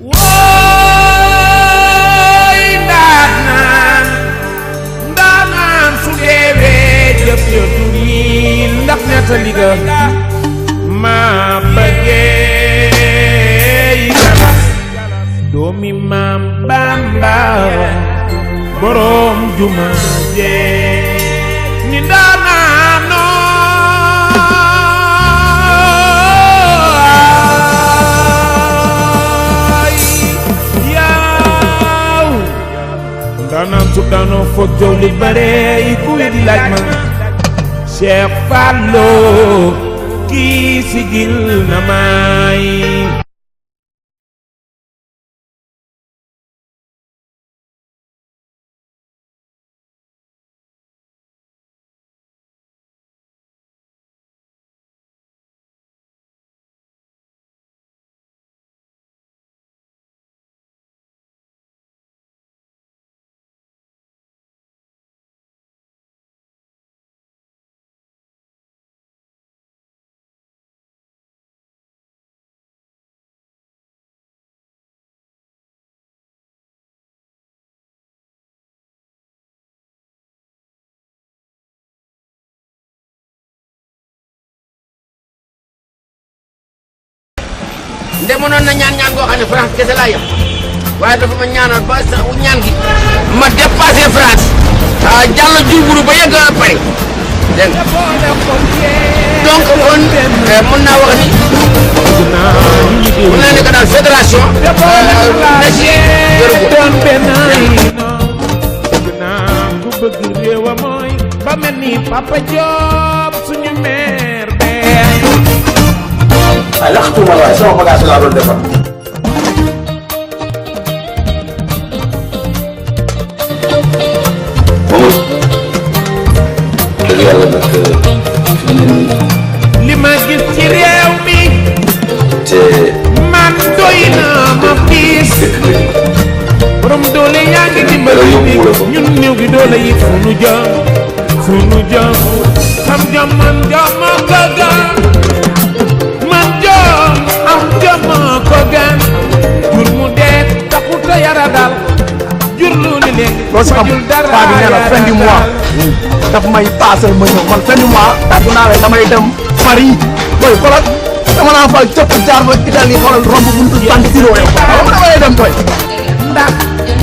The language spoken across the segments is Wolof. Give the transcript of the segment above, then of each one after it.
wooy ndaanaan su deewee jëf ya turi ndax nettali ga ma bëggee galas doomi maam Bamba borom juma jee ni ndaanaan daanaan su daanoo foog jow li bare yi ku di laaj ma Cheikh Fallou kii sigil na may nde mënoon na ñaan goo xam ne France kese laa yem waaye dafa ma ñaanal ba sa ñaan gi ma dépassé France jàll Diourbel ba yegg Paris dégg nga donc kon mën naa wax ni mën naa ne que daal fédération na ci doon benn bëgg naa ku bëgg réewa mooy ba mel ni Papa Diop suñu maire ay laxtuma waay sama bagage laa doon defar moom dëgg yàlla nag fi mu ne nii li ma gis ci réew mi te man doy na ma fiis borom doole yaa ngi dimbali ñun néew gi doole yi fu nu jëm xam jom man jom ma ko gën man jom am jom ma ko gën jur mu dee taxut a yara dal jur lu ni léegi loolu si am paa bi nee na fin du mois daf may paasal ma ñëw man fin du mois tàggu naa la damay dem Paris booy xoolal dama naa fal cëpp jaar ba Italie xoolal romb buntu San Siro yow xam nga damay dem koy ndax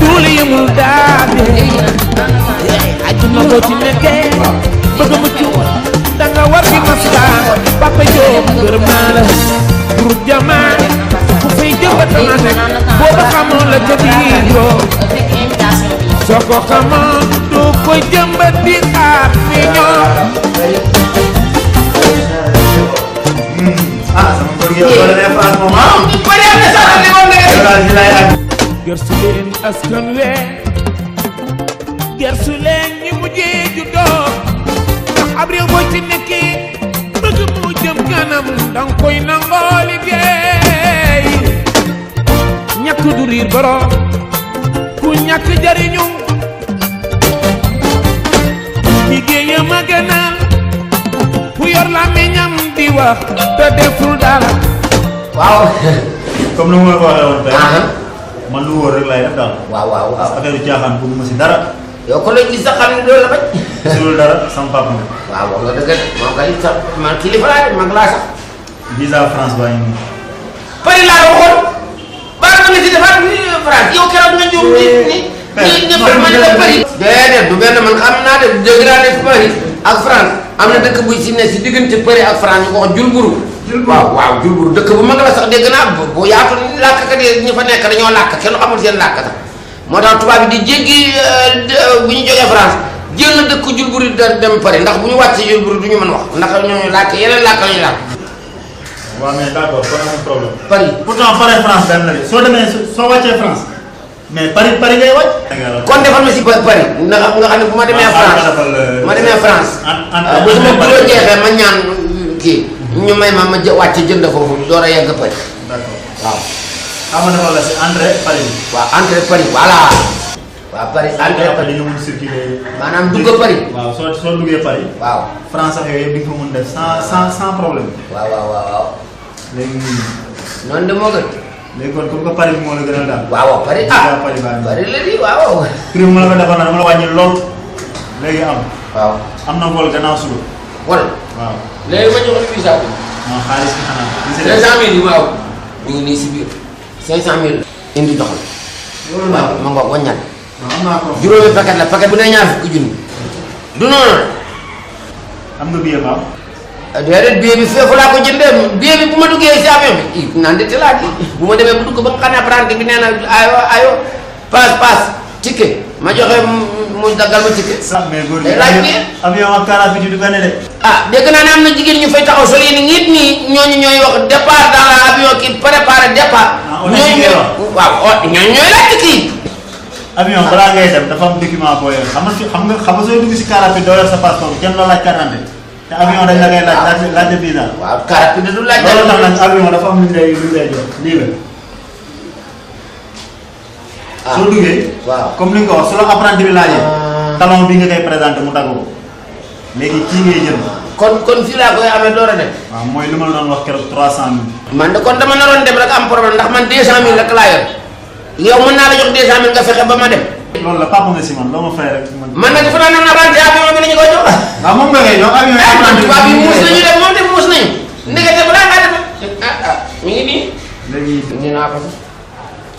duuli yëmul daade ajuma boo ci nekkee bëgg mucc danga war di maslaan Papa Diop gërëm naa la pour jamaa ku fay jëmbat ma nekk booba xamoon la ca biiroo soo ko xamoon du ko jëmbat di xaar ni ñoo sama kër gi yow doo demee France moom gersu leen askan wee gersu leen ñi mujjee juddoo ndax ab réew boo ci nekki bëgg mu jëm kanam danga koy nangoo liggéey ñàkk du riir borom ku ñàkk jariñu liggéeyam a gënal ku yor làmmiñam di wax te deful dara waaw comme ni ma la ko waxee woon tey man lu wóor rek lay def daal waaw affaire yu caaxaan bëgguma si dara yow ko lañ gis sax xam ne loolu la bañ si loolu dara sama papa nga waaw wax nga dëgg moom kay sax man kilifa laa mag laa sax visa France baa ngi nii Paris laa waxoon baa nga ci defaat ni France yow keroog nga ñëw ni ñëpp ma ne la Paris déedéet du benn man xam naa de dégg naa ne Paris ak France am na dëkk buy si ne si diggante Paris ak France ñu ko wax Diourbel waaw Diourbel dëkk bu mag la sax dégg naa bu yaatu làkkat yi ñi fa nekk dañoo làkk kenn xamul seen làkk sax moo tax tubaab bi di jéggi bu ñu jógee France jël na dëkk Diourbel dem Paris ndax bu ñu wàccee Diourbel du ñu mën wax ndax ñooñu làkk yeneen làkk lañu làkk. waaw mais d'accord kon amul problème. Paris pourtant Paris France benn la de soo demee soo wàccee France mais Paris ngay wàcc. kon defal ma si Paris nga xam ne bu ma demee France ma demee France bu sama bureau jeexee ma ñaan kii ñu may ma wàcc jënd foofu door a yegg Paris. d'accord waaw. xam nga dafa la si entrée Paris. waaw entrée Paris voilà. waaw Paris entrée Paris dañu mun circuler. maanaam dugg Paris. waaw soo duggee Paris. waaw France ak yooyu yëpp di nga ko mun def sans problème. waaw. léegi noonu de moo gën. léegi kon comme que Paris bi moo la gënal daal. waaw Paris ah Paris baa Paris la di waaw. prix mu la ko defoon dama la wàññi lool léegi am. waaw am na vol gannaaw suba. wala. waaw. léegi ma jox visa bi. non xaalis bi xanaa. 500 000 yi waaw. mi ngi nii si biir 500 000. indi doxal. loolu waaw ma ngoog wàññal. non am naa ko. juróomi paquet la paquet bu ne ñaar fukki junni. du noonu. am nga billet ba. déedéet billet bi feefu laa ko jëndee billet bi bu ma duggee si avion bi naan de telaat yi bu ma demee bu dugg ba nga xam ne apprenti bi nee na ayo passe ticket ma joxe mu daggal ma ticket. mais góor gi laaj bi avion ak car rapide du benn de. ah dégg naa ne am na jigéen ñu fay taxaw sol yi ni nit ñi ñooñu ñooy wax départ dans l'avion ki préparé départ. ñooñu waaw ñooñu ñooy laaj kii. avion balaa ngay dem dafa am document boo yor xam nga sooy dugg si car rapide doo yor sa passeport kenn loo laaj carte d'identité te avion dañ la koy laaj visa. waaw car rapide du laaj. loolu tax nag avion dafa am lu ñu lay jox lii la. soo duggee. waaw comme li nga ko wax su la apprenti bi laajee. talon bi nga koy présenté mu dagg ko léegi kii ngay jël. kon fii laa koy amee door a dem. waaw mooy li ma la doon wax keroog 300 000. man de kon dama naroon dem rek am problème ndax man 200 000 rek laa yor yow mën naa la jox 200 000 nga fexe ba ma dem. loolu la papa nga si man loo ma fay rek man nag dafa naan apprenti avion bi nañu koy jox. waaw moom nga koy jox avion yi apprenti tubaab yi muus nañu dem moom de muus nañu. ndekete balaa ngaa def mi ngi nii. léegi. indi naa ko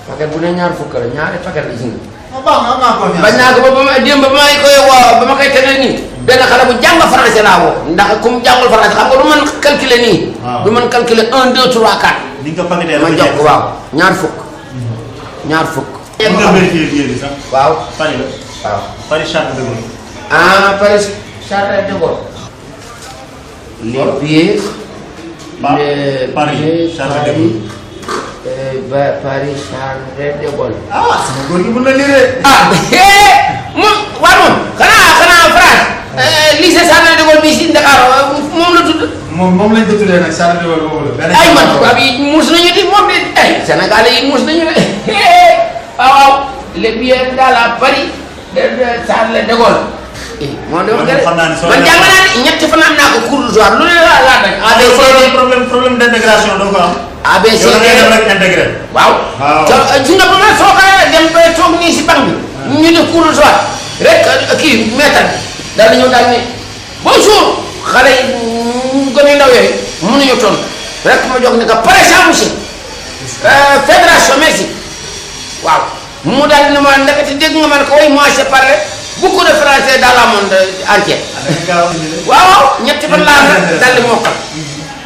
paquet bu ne ñaar fukk la ñaari paquet la gis nga. baax na am naa confiance. bañ naa ko ba ma démb ba may koy woo ba ma koy tenee nii benn xale bu jàng français laa woo ndax comme jàngul français xam nga du mën calculer nii. waaw du mën calculer 1 2 3 4. ni nga ko paquetee ma jox ko waaw ñaar fukk. ñaar fukk. mën nga vérifier billet bi sax. waaw Paris la. waaw. Paris Charles de Gaulle. ah Paris Charles de Gaulle. les billets. Paris Charles de Gaulle. Paris Charles de Gaulle. ah sama góor gi mën na lire. ah moom waaw moom xanaa France. lycée Charles de Gaulle bii si Dakar moom la tudd. moom lañ ko tuddee nag Charles de Gaulle boobu la. ay man tubaab yi muus nañu di moom de ay Sénégalais yi muus nañu de waaw les billets dans la Paris de Charles de Gaulle. moo de wax nga de man jàng naa ne ñetti fan am naa ko cours du soir lu ne laa daj. ABC problème d'intégration doo ko am. ABC yow da ngay dem rek intégré. waaw. su nga ba ma soo ko dem ba toog nii si banque bi. ñu ne cours du soir rek kii maître daal di ñëw daal ne bonjour xale yi gën a ndaw yooyu mënuñu tontu rek ma jox ne que par exemple monsieur fédération merci waaw mu daal di ne ma ndekete dégg nga man ko oui moi je parle beaucoup de français dans le monde entier. waaw ñetti fan laa daal di mokkal.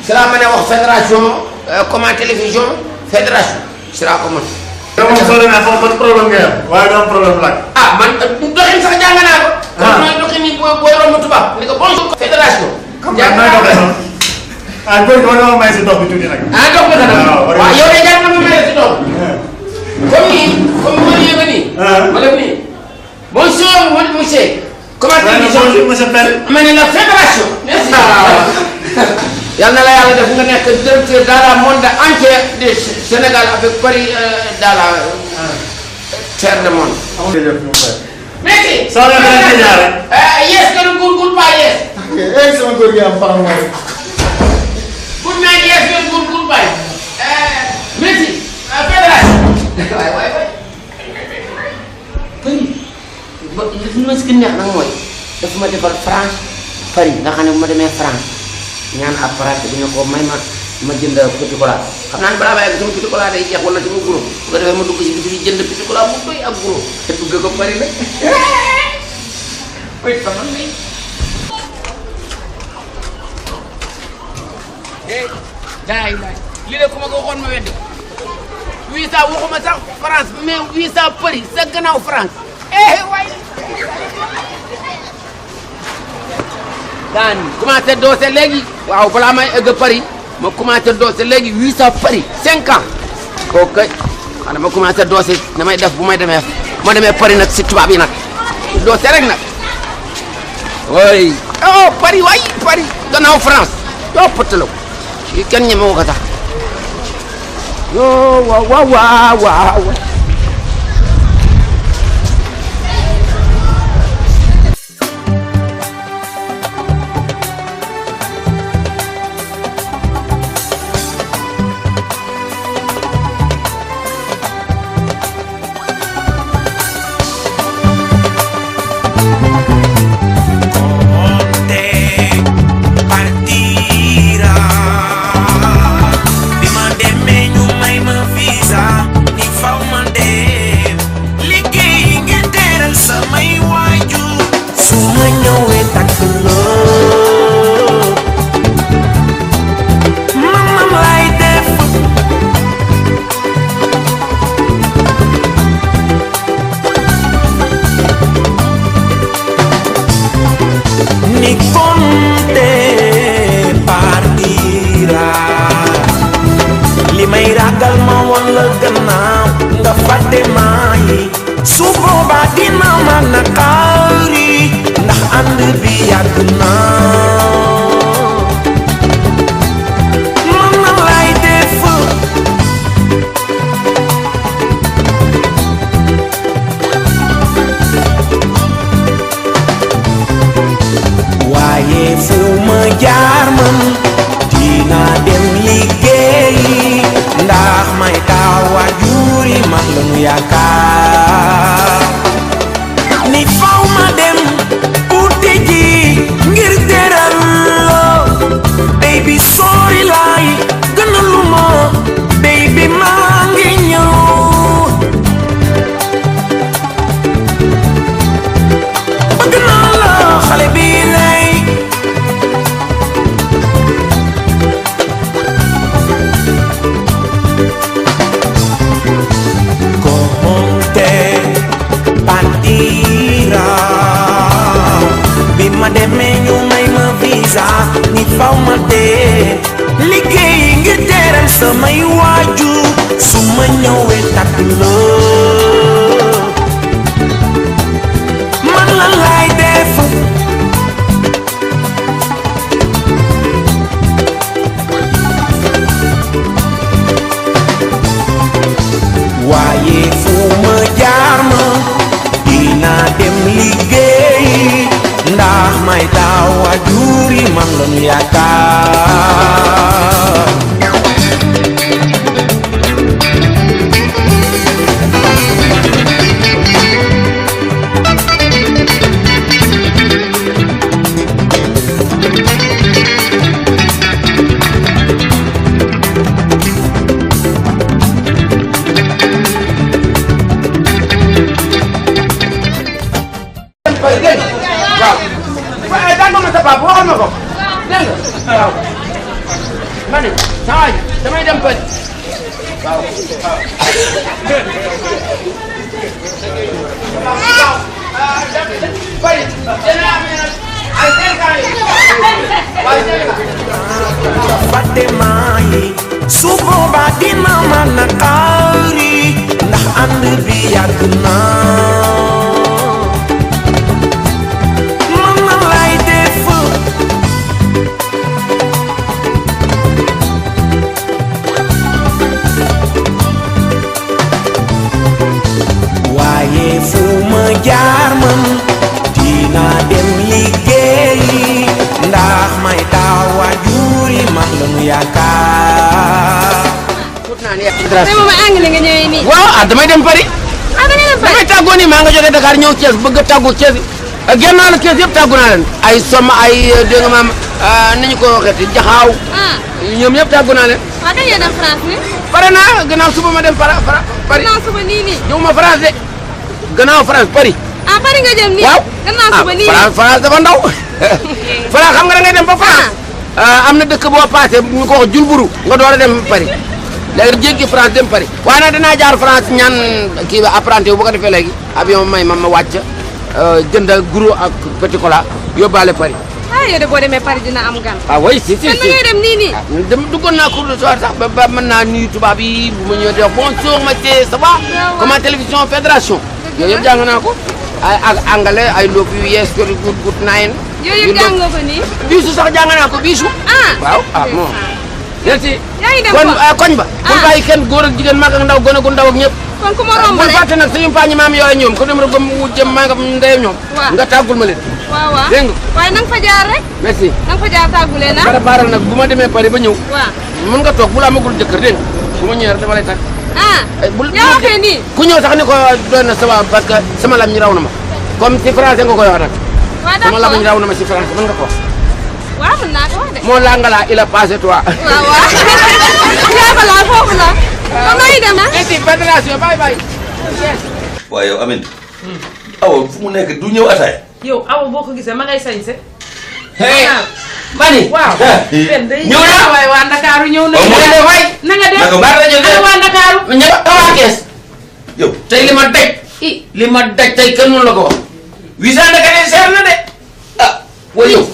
si laa mën a wax fédération comment télévision fédération si laa ko mën. yow moom soo demee foofu ban problème ngay am waaye doo am problème laaj. ah man doxin sax jàng naa ko. kon mooy doxin ni booy romb tubaab ni ko bonjour fédération. jàng naa ko ah góor gi ma may si dox bi tuuti nag. ah dox bi nag. waaw yow de jàng na ma may si dox. comme nii comme ma yëg nii. ma def nii bonjour monsieur. comment télévision bonjour monsieur Pell. ma ne la fédération. merci. yal na la yàlla def nga nekk directeur dans le monde entier du Sénégal avec Paris dans la terre du monde. merci. soo demee rek di ñaare. yes que le góorgóorlu ba yes. ok sama góor gi am par mooy. pour naa yes que le góorgóorlu ba merci fédération. waay waay waay. Paris ba li ma si gën neex nag mooy dafa ma defal France Paris nga xam ne bu ma demee France. ñaan appareil bi ne ko may ma jënd petit cola xam naa ne balaa may ak sama petit cola day jeex wala sama guro bu ko defee ma dugg si biti jënd petit cola bu doy ak guro te dugg ko bari nag oui sama may daay li de ku ma ko waxoon ma weddi 800 waxuma sax France mais 800 Paris sa gannaaw France waay daan commencé doose léegi waaw balaa may egg Paris ma commencé doose léegi 800 Paris 5 ans kooku kay xanaa ma commencé doose damay def bu may demee Paris nag si tubaab yi nag doose rek nag oui oh Paris waay Paris gannaaw France yoo pëtalaw yi kenn ñemewu ko sax yoo waaw gannaaw nga fàtte maa yi su boobaa dina ma naqari ndax ànd bi yàgg naa man na lay def waaye fu ma jaar man dina dem liggéeyi ndax may taw waajur yi man la ñu yaakaar ni faw ma dem uti ji ngir teral la baby sorry laay gënaluma baby maa ngi ñëw bëgg naa la xale bi lay bi ma demee ñu may ma visa ni faw ma dee liggéey ngir teral samay waajur su ma ñëwee takk la man la lay def waaye fu ma jaar ma dina dem liggéey ndax may taw waajur yi man la ñu yaakaar damay dem Pël fàtte maa yi su boobaa dina ma naqari ndax ànd bi yàgg naa man na lay def waaye fu ma jaar man dina dem liggéeyi ndax may taw waajur yi man la ñu yaakaar. tey moom anglais nga ñëwee nii. waaw damay dem Paris. da ngay dem Paris damay tàggoo nii maa nga jógee Dakar ñëw Thiès bëgg a tàggu Thiès génn naa la Thiès yëpp tàggu naa leen. ay Somme ay dégg nga maam nañu ko waxeeti Jaxaaw. ñoom ñëpp tàggu naa leen. waaw kañ ngeen dem France nii. pare naa gannaaw suba ma dem Paris. gannaaw suba nii nii. ñëw ma France de gannaaw France Paris. Paris nga jëm nii. waaw gannaaw suba nii nii. France dafa ndaw. France xam nga da ngay dem ba France. am na dëkk boo paasee ñu ko wax Julburu nga door a dem Paris léegi jéggi France dem Paris waaye nag dinaa jaar France ñaan kii ba apprenti bu ko defee léegi avion may ma wàcc jënd gros ak petit cola yóbbaale Paris. yow de boo demee Paris dina am gan. oui si si kan da ngay dem nii nii. dem duggoon naa cours de soir sax ba mën naa nuyu tubaab yi bu ma ñëwee di wax bonjour monsieur ça va. comment télévision fédération. yooyu yëpp jàng naa ko. ay ak anglais ay love you yes very good good night. yooyu yëpp jàngoo ko nii. biisu sax jàng naa ko biisu. waaw bon. merci. yaa ngi dem kon koñ ba. bul bàyyi kenn góor ak jigéen mag ak ndaw gone gu ndaw ak ñëpp. kon ku ma romb bul rek fàtte nag suñu paañi maam yooyu ñoom ko dem rek ba mu jëm maa nga ndeyam ñoom. nga tàggul ma leen. waaw dégg nga. waaye na nga fa jaar rek. merci. na nga fa jaar tàggulee na. baaral nag bu ma demee Paris ba ñëw. waaw mën nga toog bu la amagul jëkkër dégg nga bu ma ñëwee rek dama lay tàgg. yaa waxee nii. ku ñëw sax ni ko doy na sama parce que sama lam ñi raw na ma comme si français nga koy wax nag. waaw sama lam ñi raw na ma si français mën nga ko wax. waaw mën naa ko wax de. moo langala il a passé toi. waaw waaw. yaa ko laal foofu la. kon maa ngi dem ah. merci fédération bye bye. waaye yow Amine. awa fu mu nekk du ñëw ataay. yow awa boo ko gisee ma ngay sañse. hey Mani. waaw. ñëw na waaye waa Ndakaaru ñëw na. na nga def naka baar rajo ana waa Ndakaaru. ñëpp waa kees. yow tey li ma daj. li ma daj tey kenn mënu la ko wax. visa ndekete seer na de. waaye yow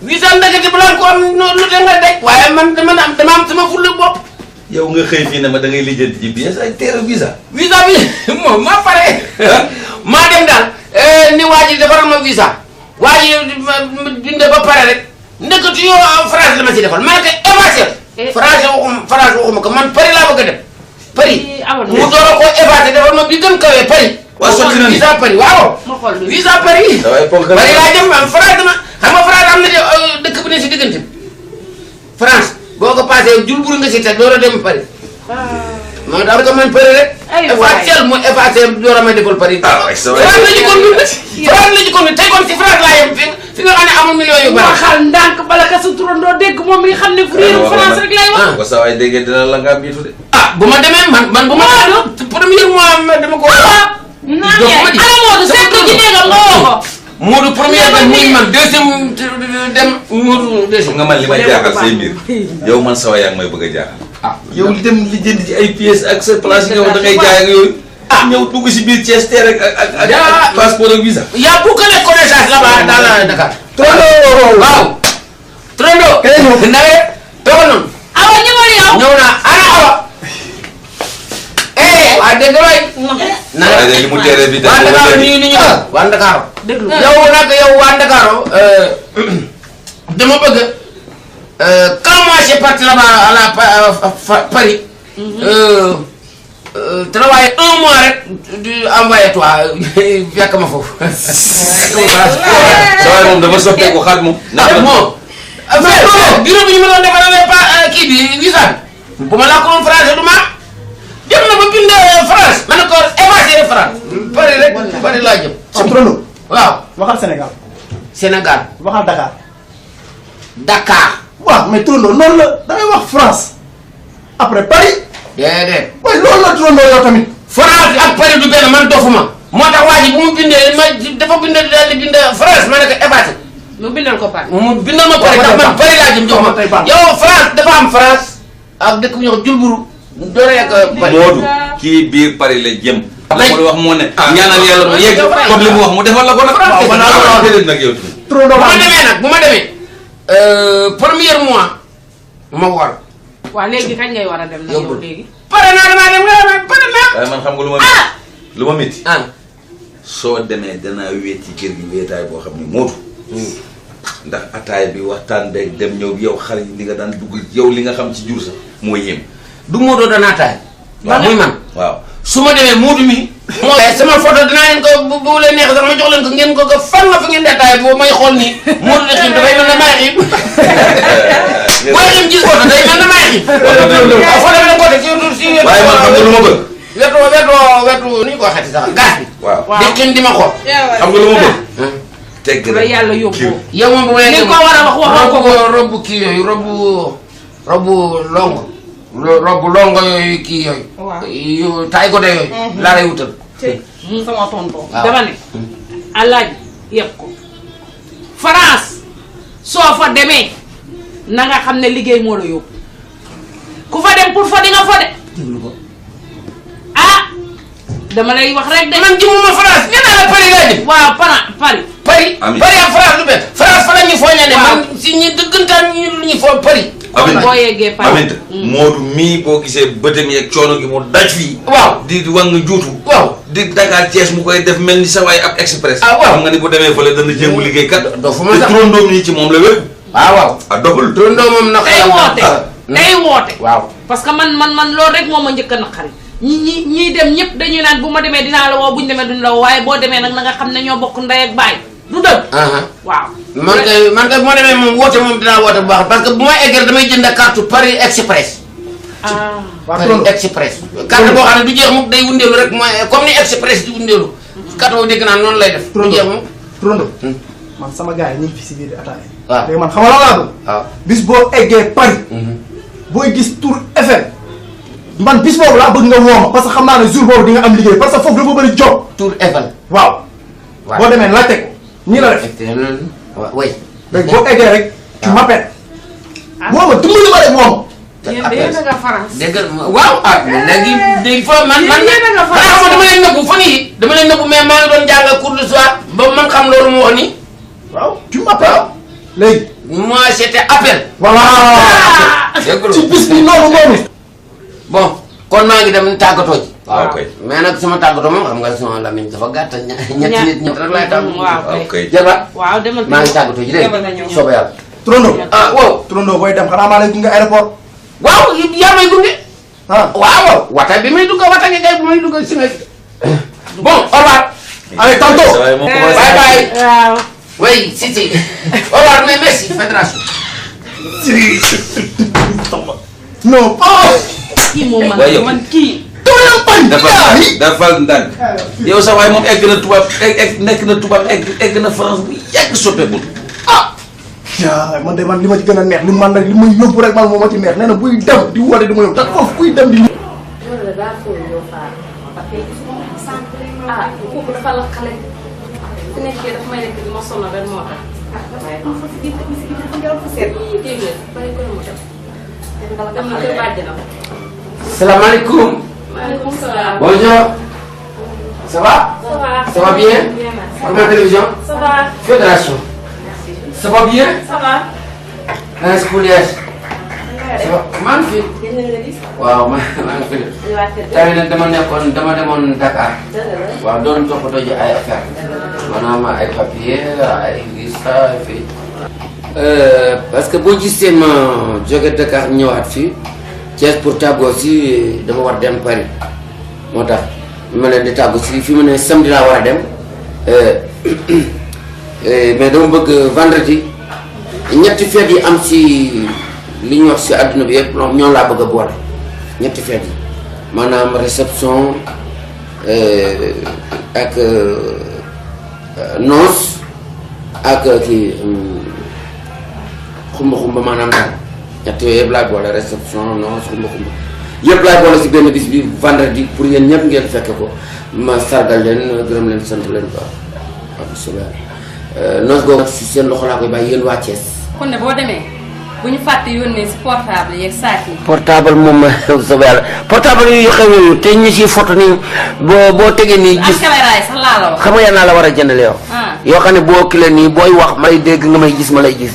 visa ndekete balaa ko am lu te nga daj. waaye man dama am sama fulla bopp. yow nga xëy fii ne ma da ngay lijjanti ci pièce ay teere visa. visa bi moom maa pare maa dem daal ni waa ji defaral ma visa waa ji binde ba pare rek ndekatu yow France la ma ci defal ma ne ko évacuer France waxuma ko man Paris laa bëgg a dem Paris mu door a ko évacuer defal ma bi gën kawee Paris waaw sotti na ni visa Paris waaw visa Paris Paris laa jëm man France dama xam nga France am na dëkk bu ne si diggante France boo ko passé julburu nga si teg door a dem Paris moo tax ko man Paris rek évacuer mu évacuer door a ma defal Paris France la jikkoon ñun France la jikkoon tey kon si France laa yem fi nga xam ne amul millions yu bari waxal ndànk bala ka sa turandoo dégg moom mi xam ne réewu France rek lay wax ko sa waay déggee dina la nga biitu de bu ma demee man bu ma premier mois dama ko naan yaay ana Modou seet ko ci néegam nga woo ko Modou premier dem muy man deuxième dem Modou deuxième nga man li ma jaaxal say mbir yow man sa waay yaa ngi may bëgg a jaaxal yow li dem li jënd ci ay pièces ak sa place yi nga wax da ngay jaay ak yooyu ñëw dugg si biir Thiès tee rek ak passeport ak visa y a beaucoup de connaissances là-bas dans Dakar Trondo waaw Trondo ndawe toogal noonu awa ñëwal yow ñëw naa ana awa waa dégg waay waaye léegi mu teere bi waa Dakar nii ni ñu waa Dakar déglu yow nag yow waa Dakar dama bëgg quand moi j'ai parti là-bas à la Paris travailler 1 mois rek di envoyé toi fekk ma foofu sa waay moom dafa soppeeku xaat moom moom bureau bi ñu ma doon defalee kii bi visa bu ma laa ko français du ma jëm na ba bind France ma ne ko évacuer France Paris rek Paris laa jëm Trondo waaw waxal Sénégal Sénégal waxal Dakar Dakar waaw mais Trondo noonu la da ngay wax France après Paris déedéet waaye loolu la Trondo yow tamit France ak Paris du benn man dofuma moo tax waa ji bu mu bindee dafa bind daal di bind France ma ne ko évacuer mu bindal ko Paris mu bindal ma Paris ndax man Paris laa jëm jox ma yow France dafa am France ak dëkk bu ñuy wax Julburu dooree ak Paris Modou kii biir Paris la jëm la ko wax moo ne ñaanal yàlla mu yegg comme li mu wax mu defal la ko nag déedéet nag yow Trondo bu ma demee nag bu ma demee premier mois ma war waaw léegi kañ ngay war a dem nag yow léegi pare naa damaa dem nga pare naa waaye man xam nga lu ma métti soo demee danaa wéet ci kër gi wéetaay boo xam ne Modou ndax ataay bi waxtaan beeg dem ñëw yow xale yi li nga daan dugg yow li nga xam ci jur sax moo yéem du Modou danaa taay muy man waaw su ma demee Modou mi moo sama photo dinaa leen ko bu leen neex sax ma jox leen ko ngeen ko nga fan nga fi ngeen detaay boo may xool nii Modou de xiim dafay mel ne may xiim booy xiim gis photo day mel ne may xiim waaw photo bi da ko teg si waaye man xam nga lu ma bëgg wetu ni ñu ko waxeeti sax gaas bi waaw di xiim di ma xool xam nga lu ma bëgg tegg la yàlla yóbbu yow moom bu may li ko war a wax waxoo ko robu kii yooyu robu longo yooyu kii yooyu taay ko de yooyu laa lay wutal sama tonton dama ne alaaj yëpp ko France soo fa demee na nga xam ne liggéey moo la yóbbu ku fa dem pour fa di nga fa de dama lay wax rek de man jëmuma France nee naa la Paris laa jëm waaw Paris Paris ak France lu benn France fa la ñuy fooñee ne man si ñi dëggantaan ñu lu ñuy foo Paris boo yeggee Paris Aminta Modou mii boo gisee bëtam yeeg coono gi mu daj fii waaw di wang juutu waaw di Dakar Thiès mu koy def mel ni sa waay ab express waaw xam nga ni bu demee fële dana jéngu liggéey kat doo fu ma sax turandoom nii ci moom la wér waaw doxul turandoo moom na day woote waaw parce que man loolu rek moo ma njëkk a naqari ñii dem ñëpp dañuy naan bu ma demee dinaa la woo buñu demee duñu la woo waaye boo demee nag na nga xam ne ñoo bokk ndey ak baay du dëgg waaw man kay bu ma demee moom woote moom dinaa woote bu baax parce que bu ma eggee damay jënd carte Paris Express Paris Express carte boo xam ne du jeex mukk day wundeelu rek mooy comme ni Express di wundeelu carte boo dégg naa noonu lay def du jeex mukk Trondo man sama gars yi ñu ngi fi si biir di ataaya waaw léegi man xam nga laa bëgg waaw bis boo eggee Paris booy gis Tour Eiffel man bis boobu laa bëgg nga woo ma parce que xam naa ne jour boobu di nga am liggéey parce que foofu dafa bëri job Tour Eiffel waaw boo demee laajte ko nii la def oui léegi boo eggee rek tu m'appelles woo ma dimbali ma rek woo ma yéen de yéen a nga France dégg waaw léegi foo man dama leen nëbbu fan yi dama leen nëbbu mais maa ngi doon jàng cours du soir ba man xam loolu mu wax ni waaw tu m'appelles léegi moi c'était appel voilà ci bis bi noonu kon maa ngi dem tàggatoo ji. waaw kay. mais nag sama tàggatoo moom xam nga sama lamiñ dafa gàtt ñetti nit ñett rek laay tàggatoo. waaw kay. Jabar waaw demal maa ngi tàggatoo ji dégg nga soobee yàlla. Trondo. ah waaw. Trondo booy dem xanaa maa lay gunge aéroport. waaw yaa may gunge. ah waaw wata bi may dugg wata nga kay bu may dugg si nga. bon au revoir. allez tantôt. bye bye. waaw. oui si si. au revoir mais merci fédération. non. kii moom waaye yow. man kii. dafa ndànk yow sa waay moom egg na tubaab nekk na tubaab egg na France bu yàgg soppeekul. yaa man de man li ma ci gën a neex li man nag li muy yóbbu rek man moo ma ci neex nee na buy dem di woote di ma yóbbu tax foofu kuy dem di. ah kooku dafa lakkale su nekkee dafa may nekk di ma sonal ren moo tax waaye comme fa si biir dafa ngelaw fu seet dégg nga bàyyi ko mu dem dem na kër bàjjenam. salaamaaleykum. maaleykum salaam. bonjour. ça va. ça va. ça va bien. Comment télévision. ça va. fédération. ça va bien. ça va. Année scolaire. ça va maa ngi fi. gën nañ la gis. waaw maa ngi fi. tey nag dama demoon Dakar. waaw doon toppatoo ji ay affaire maanaam ay papier ay visa fii. parce que boo gisee ma jóge Dakar ñëwaat fii Thiès pour tàggoo si dama war dem Paris moo tax ma leen di tàggu si fi mu ne samedi laa war a dem mais dama bëgg vendredi ñetti fête yi am si li ñu wax si àdduna bi yëpp ñoom laa bëgg a boole ñetti fête yi maanaam réception ak noce ak kii xumba maanaam daal ñett yooyu yëpp laay boole réception noce xumba yëpp laay boole si benn bis bi vendredi pour yéen ñëpp ngeen fekke ko ma sargal leen gërëm leen sant leen quoi waaw bisimilah noce googu si seen loxo laa koy bàyyi yéen waa Thiès. kon ne boo demee bu ñu fàtte yónnee si portable yeeg saak yi. portable moom soobee yàlla portable yu xew yooyu te ñu si photo nii boo tegee nii. am caméra yi sax laa la wax. xam nga yàlla la war a jëndale yow. yoo xam ne boo kilee nii booy wax may dégg nga may gis ma lay gis.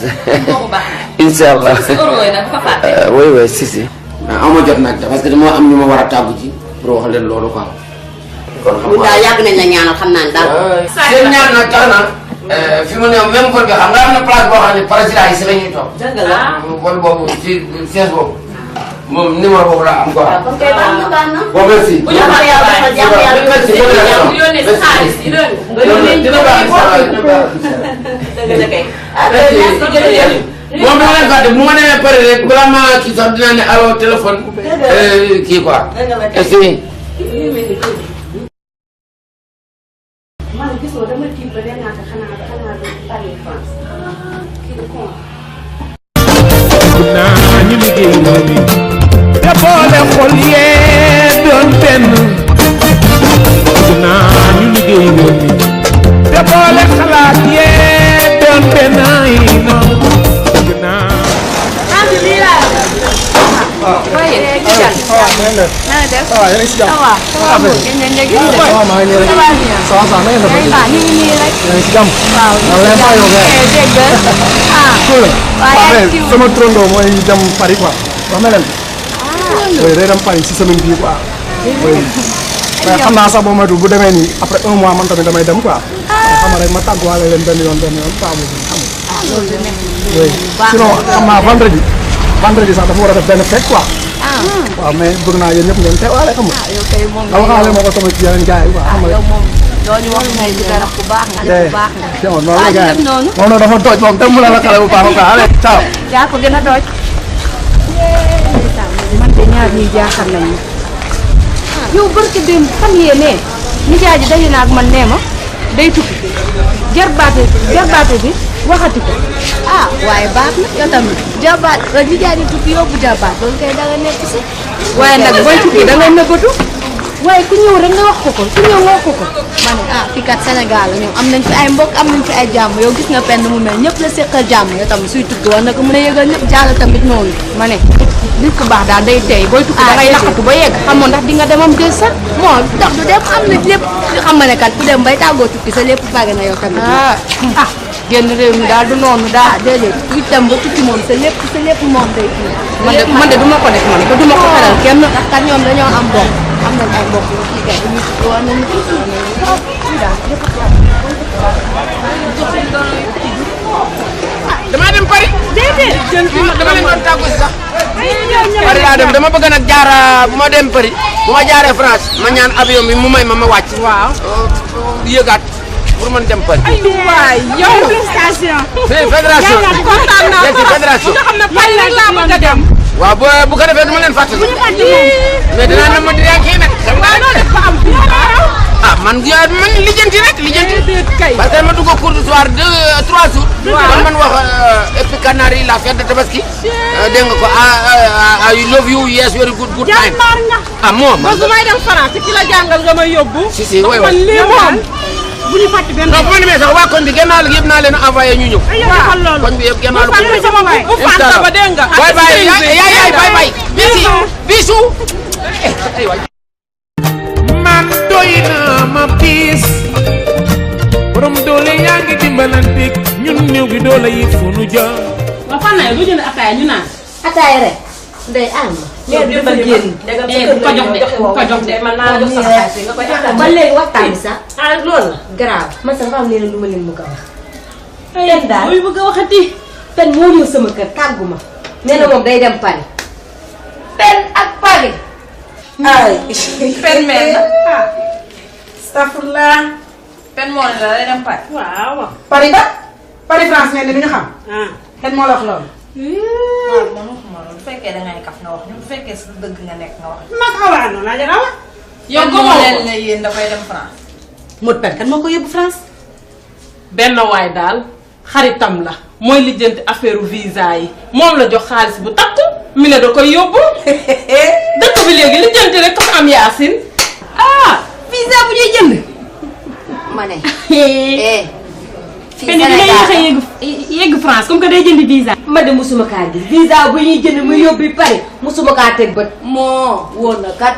boobu baax na. incha allah euro yi nag bu ko fàtte. oui oui si si. aw ma jot nag parce que dama am ñu ma war a tàggu ci pour wax leen loolu quoi. kon xam nga daal yàgg nañ la ñaanal xam naa ne daal. seen ñaan nag tax na. fi mu ne même kër ga xam nga am na place boo xam ne président yi si la ñuy toog. dëgg la kon boobu ci siège boobu moom numéro boobu la am quoi. waaw kon kay baax na baax na. bon merci. bu ñu xamee yàlla dafa jàpp yàlla merci. bu yónnee si xaalis yi dégg nga. nga yónnee dina baax dëgg la kay. moom dama leen fàtte bu ma demee pare rek balaa maa kii sax dinaa ne allo téléphone. kii quoi. est-ce que. man gis nga dama tiit ba dem naa ko xanaa du Paris France. kii du con. naa ñu liggéey loolu te boole xol yee doon benn naa ñu liggéey loolu te boole xalaat yee doon benn ay noonu naa. waaye kii daal. naa def. waaw yéen a ngi si jàmm. waaw waaw ngeen leen di gis de. waaw maa ngi nii rek. ça va na ngeen def. ah ñu ngi nii rek. yéen a ngi si jàmm. waaw waaw leen faa yow kay. dégg nga ah. cool. waaye waaw sama trondo mooy dem Paris quoi. wax na leen. oui day dem Paris si semaine bii quoi. oui. mais xam naa sax boo moytu bu demee nii après un mois man tamit damay dem quoi. xam nga rek ma tàgguwaale leen benn yoon quoi mu xam nga. loolu de nekk oui sinon xam naa vendredi sax dafa war a def benn fekk quoi. waaw mais bëgg naa yéen ñëpp ngeen teewaale xam nga. yow kay moom nga waxaale ma ko sama ci yeneen gars yi quoi xam nga. yow moom doo ñu wax ngay di dara ku baax nga def ku baax nga. noonu la gars yi noonu. moom dafa tooj moom te mu la xale bu baax quoi allez ciao. yaa ko gën a dooj. man de ñaar ñuy jaaxal nañu. yow barke démb fan yee ne nijaay ji daje na ak man nee ma day tukki jarbaate bi waxati ko. ah waaye baax na yow tamit jabaat nijaay di tukki yóbbu jabaat loolu kay danga nekk si. waaye nag booy tukki da nga nëbbatu waaye ku ñëw rek nga wax ko ku ñëw nga wax ko ma ne ah fii kat Sénégal la ñoom am nañ fi ay mbokk am nañ fi ay jàmm yow gis nga penn mu mel ñëpp la seqal jàmm yow tamit suy tukki war na ko mën a yëgal ñëpp jàll tamit noonu. ma ne nit ku baax daal day tey booy tukki da ngay laqatu ba yegg xamoon ndax di nga demam jël sax. moo dox du dem am na lépp xam nga ne kat ku dem bay tàggoo tukki sa lépp fàgg na yow tamit. génn réew mi daal du noonu daal. déedéet kuy dem ba tukki moom sa lépp moom day kii. man de du ma ko def man te du ma ko xelal kenn. ndax kat ñoom dañoo am mbokk am nañ ay mbokk yu kii kay dañuy war nañu kii daal lépp damaa dem Paris. déedéet. dama leen doon tàggu si sax. Paris laa dem dama bëgg nag jaar bu ma dem Paris bu ma jaaree France ma ñaan avion bi mu may ma wàcc. waaw. yëgaat pour mën dem Paris. ay waay yow. félicitation. fédération kontaan naa ci fédération. nga xam ne Paris rek laa bëgg a dem. waaw bu ko defee du ma leen fàtte. bu ñu fàtte moom. mais dinaa ne ma dinaa kii nag. waaw loolu dafa am fii. ah man lijjanti rek lijjanti. kay. parce que ma dugg cours du soir 3 jours. waaw man wax Epic Canary la fête de Tabaski. dégg nga ko I love you yes very good time. jàmbaar nga. ah moom. ba su may dem France ki la jàngal nga may yóbbu. si waay man lii moom. bu ñu fàtte benn. non bu ma demee sax waa koñ bi gannaaw yëpp naa leen envoyé ñu ñëw. waaw koñ bi yëpp gannaaw la ko ñëw. bu Fanta ba dégg nga. bye bye yaay bye bye. bisou. man doy na ma piis borom doole yaa ngi dimbalanteeg ñun néew gi doole yi fu nu jëm. ba fan la yow du jënd ataaya ñu naan. ataaya rek ndey am yow dafa génn. bu ko jox de man naa la jox sama xaalis nga koy ataaya. ba léegi waxtaan bi sax loolu la garaaw man sax dafa am leneen lu ma leen bëgg a wax pen daal muy bëgg a waxati. pen moo ñëw sama kër tàggu ma nee na moom day dem Paris pen ak Paris ay pen mel na. astafurlah. pen moo ne la day dem Paris. waaw. Paris ba. Paris France mel ni bi ñu xam. pen moo la wax loolu. waaw man waxuma loolu bu fekkee dangay kaf nga wax ñu bu fekkee si dëgg nga nekk nga wax. nag awaa noonu laa jëlaat wa. yow gëmoo leen ne yéen dafay dem France. Modou Pène kan moo ko yóbbu France. benn waay daal xaritam la mooy lijjanti affaire visa yi moom la jox xaalis bu takk mi ne da koy yóbbu. dëkk bi léegi lijjanti rek comme am Yacine. visa bu ñuy jënd. ma ne Pène dina yéex a yegg France comme que day jënd visa. ma de musuma kaa gis visa bu ñuy jënd muy yóbbu Paris musuma kaa teg bët moo wóor na kat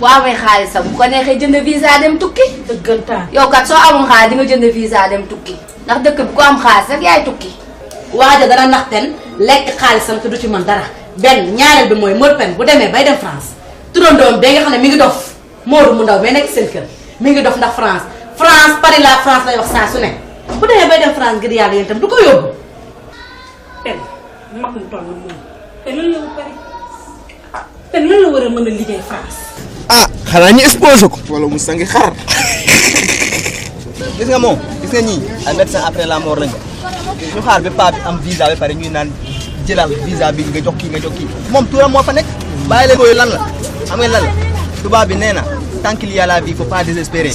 bu amee xaalisam bu ko neexee jënd visa dem tukki dëggantaan. yow kat soo amul xaalis di nga jënd visa dem tukki ndax dëkk bi ku am xaalis rek yaay tukki waaja dana nax ten lekk xaalisam te du ci mën dara benn ñaareel bi mooy Modou Pène bu demee bay dem France turandoom bee nga xam ne mi ngi dof Modou mu ndaw mais nekk seen kër mi ngi dof ndax France Paris la France lay wax saa su ne bu demee bay dem France ngir yàlla yéen itam du ko yóbbu. Pène mag mu toll moom te lan la wu Paris Pène lan la war a mën a liggéey France. ah xanaa ñu exposé ko wala mu sangi xar. gis nga moom gis nga ñii ay médecin après la mort lañu ñu xaar ba paa bi am visa ba pare ñuy naan jëlal visa bi nga jox kii nga jox kii moom turam moo fa nekk bàyyi leen koy lan la xam nga lan la tubaab bi nee na tant qu'il y a la vie faut pas désespérer.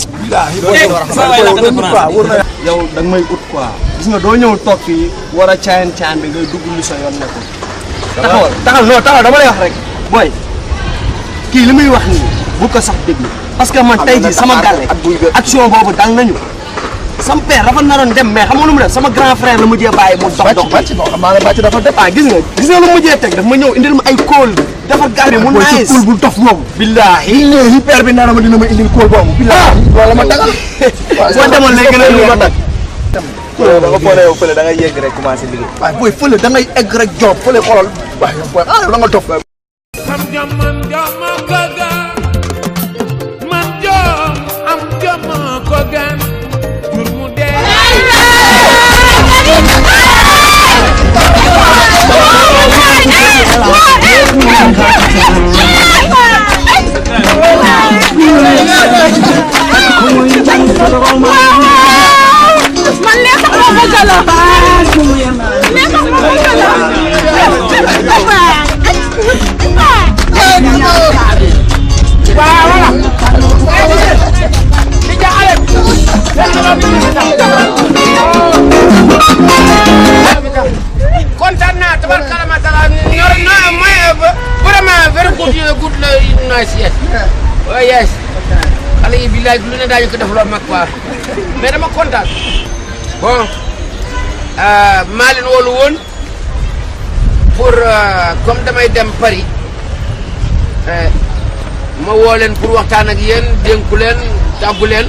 yow da nga may ut quoi gis nga doo ñëw toog fii war a caayan caan bi ngay dugg lu sa yoon nekkul. taxawal dama lay wax rek booy kii li muy wax nii bu ko sax déglu parce que man tey jii sama gàlle action boobu dal nañu sama père dafa naroon dem mais xam nga lu mu def sama grand frère la mujjee bàyyi mu dox xam naa ne bàcc dafa def gis nga lu mujjee teg daf ma ñëw indil ma ay kóol dafa gàlle mu nice kóol bu dof boobu billaahi père bi naan ma dina ma indil kóol boobu billaahi wala ma tagal boo demoon léegi nag lu ma tag da nga foog ne yow fële da ngay yegg rek commencé liggéey. waaye booy fële da ngay egg rek job fële xoolal waaye yow booy da nga dof am jom man jom ko gan man jom am jom ko gan jur mu dee man lee sax ma bëgg la lee sax ma bëgg la waaw di jaxale kontaan naa tabarkalla masala ñor na mooy vraiment very good nice yes oh yes xale yi billaay lu ne daañu ko def loo mag quoi mais dama kontaan bon maa leen wóolu woon pour comme damay dem Paris ma woo leen pour waxtaan ak yéen dénku leen tàggu leen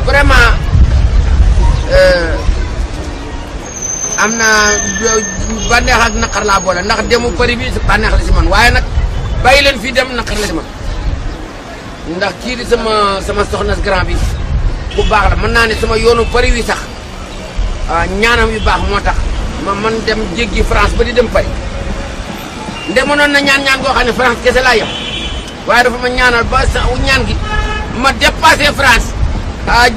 vraiment am na bànneex ak naqar laa boole ndax demu Paris bi bànneex la si man waaye nag bàyyi leen fii dem naqar la si man ndax kii di sama soxna grand bi bu baax la mën naa ne sama yoonu Paris wi sax ñaanam yu baax moo tax ma man dem jéggi France ba di dem Paris nde mënoon na ñaan goo xam ne France kese laa yem waaye dafa ma ñaanal ba sa ñaan gi ma dépassé France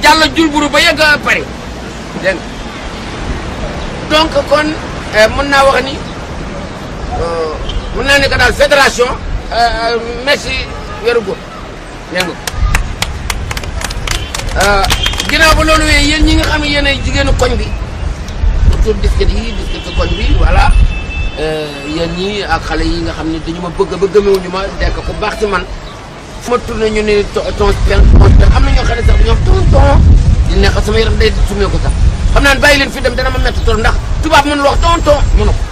jàll julburu ba yegg Paris dégg nga donc kon mën naa wax ni mën naa ne que daal fédération merci weeru góor dégg nga ginnaaw ba loolu wee yéen ñi nga xam ne yéen ay jigéenu koñ bi surtout disket koñ bi voilà yéen ñi ak xale yi nga xam ne dañu ma bëgg ba gëmewuñu ma dekk ku baax ci man fu ma tourné ñu ne ton pen am na ñoo xam ne sax ñoom tonton di nekk sama yaram day sumee ko sax xam naa ne bàyyi leen fi dem dana ma métti trop ndax tubaab mënul wax tonton mënu ko.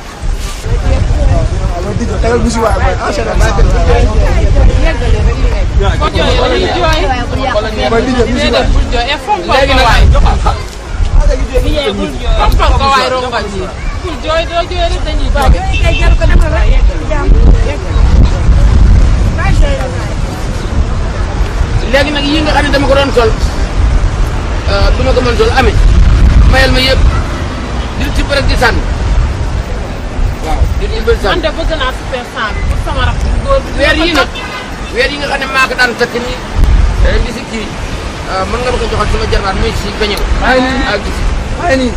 léegi nag yi nga xam ne dama ko doon sol du ma ko mën sol amee mayal ma yëpp di ci rek di sànni waaw di ci bëri sànni. man de bëgg naa super sang bi pour sama rakk bu góor bi. weer yi nga xam ne maa ko daan takk nii di si kii mën nga ma ko joxal sama jarbaat muy si bañ a. ak di si waaye nii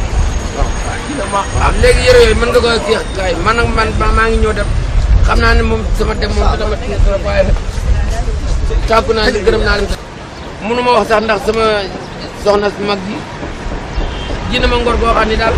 waaw léegi yére yooyu mën nga ko kii kay man nag maa ngi ñëw dem xam naa ne moom sama dem moom dama tiis trop waaye tàggu naa leen gërëm naa leen. mënu ma wax sax ndax sama soxna su mag bi ji na ma ngor boo xam ne daal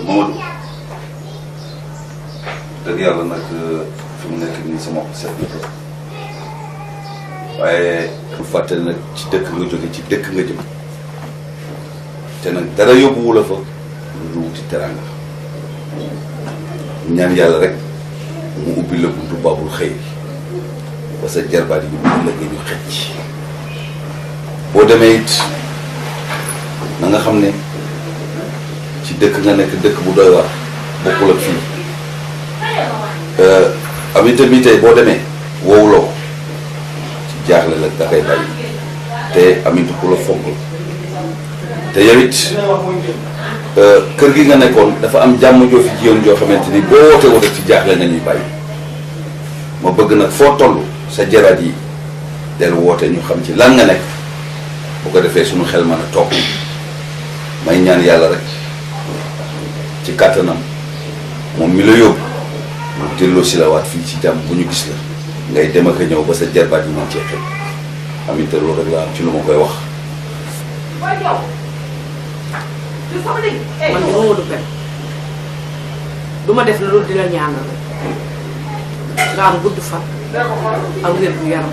Mamadou dëgg yàlla nag fi mu nekk nii sama xol set na ko waaye bu fàttali nag ci dëkk nga jóge ci dëkk nga jëm te nag dara yóbbuwu la fa lu wuti teranga ñaan yàlla rek mu ubbi la buntu baabul xëy ba sa jarbaat yi ñu la ñu xëcc boo demee it na nga xam ne ci dëkk nga nekk dëkk bu doy waar bokkul ak fii amita mi tey boo demee woowuloo ci jaaxle la da koy bàyyi te amita ku la fonk la te yow it kër gi nga nekkoon dafa am jàmm joo fi jiyoon joo xamante ni boo woote woo ci jaaxle nga ñuy bàyyi ma bëgg nag foo toll sa jaraat yi del woote ñu xam ci lan nga nekk bu ko defee suñu xel mën a toog may ñaan yàlla rek ci kàttanam moom mi la yóbbu mu delloo si la waat fii ci jàmm bu ñu gis la ngay dem ak a ñëw ba sa jarbaat yi moom cee xel aminte loolu rek la am ci lu ma koy wax. man de Mamadou Pène du ma def la loolu di la ñaanal nga am gudd fan ak wér gu yaram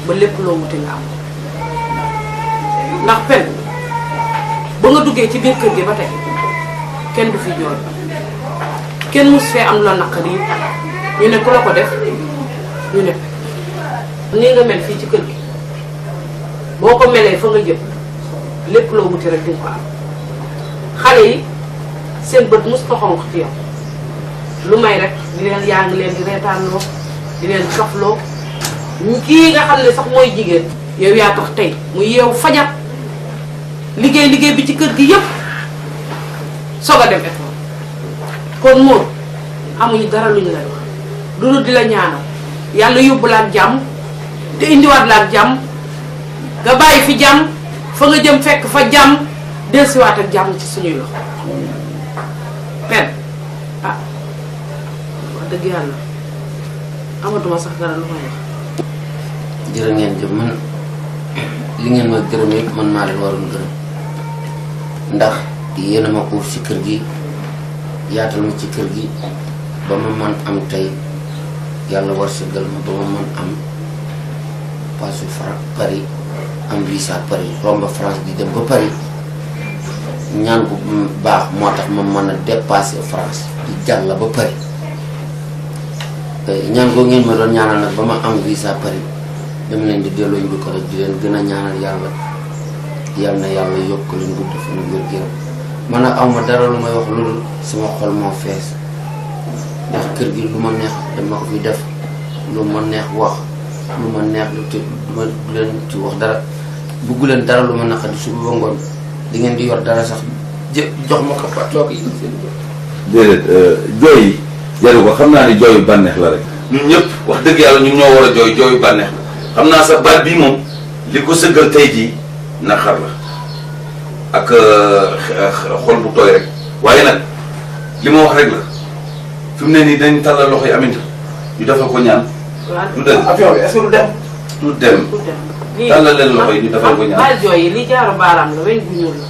ba lépp loo wuti nga am ndax Pène ba nga duggee ci biir kër gi ba tey kenn du fi jooy kenn mus fee am la naqari ñu ne ku la ko def ñu ne nii nga mel fii ci kër gi boo ko melee fa nga jëm lépp loo wuti rek di nga ko am xale yi seen bët mus ko xonq ci yow lu may rek di leen yaa ngi leen di reetaanloo di leen kafloo kii nga xam ne sax mooy jigéen yow yaa tax tey mu yeew fajar liggéey bi ci kër gi yëpp soog a dem école kon moom amuñu dara luñ lay wax du di la ñaanal yàlla yóbbu la ak jàmm te indiwaat la ak jàmm nga bàyyi fi jàmm fa nga jëm fekk fa jàmm dellusiwaat ak jàmm ci suñuy loxo Pène ah wax dëgg yàlla amatuma sax dara lu may wax. jërë ngeen jëf man li ngeen ma gërëm yëpp man maa leen waroon gërëm ndax yéen a ma uuf ci kër gi yaatal ma ci kër gi ba ma man am tey yàlla war sëggal ma ba ma man am passe Paris am visa Paris romb France di dem ba Paris ñaan bu baax moo tax ma mën a dépasser France di jàll ba Paris ñaan ko ngeen ma doon ñaanal nag ba ma am visa Paris dem leen di delloo ñu ko rek di leen gën a ñaanal yàlla yal na yàlla yokk leen gudd fan wér gu yaram man nag aw ma dara lu may wax loolu sama xol moo fees ndax kër gi lu ma neex dama ko fi def lu ma neex wax lu ma neex lu te du leen ci wax dara bugg leen dara lu ma naqadi suba ba ngoon di ngeen di yor dara sax jox ma ko fa toog yi déedéet jooy yi jaru ko xam naa ni jooyu bànneex la rek ñun ñëpp wax dëgg yàlla ñun ñoo war a jooy jooyu bànneex la xam naa sa baat bii moom li ko sëggal tey jii naqar la ak xol bu tooy rek waaye nag li ma wax rek la fi mu ne nii dañ tàllal loxo yi Aminta ñu defal ko ñaan du dem avion bi est-ce que du dem du dem tàllal leen loxo yi ñu defal ko ñaan baal jooy yi li jaaru baaraam la weñ bu ñuul la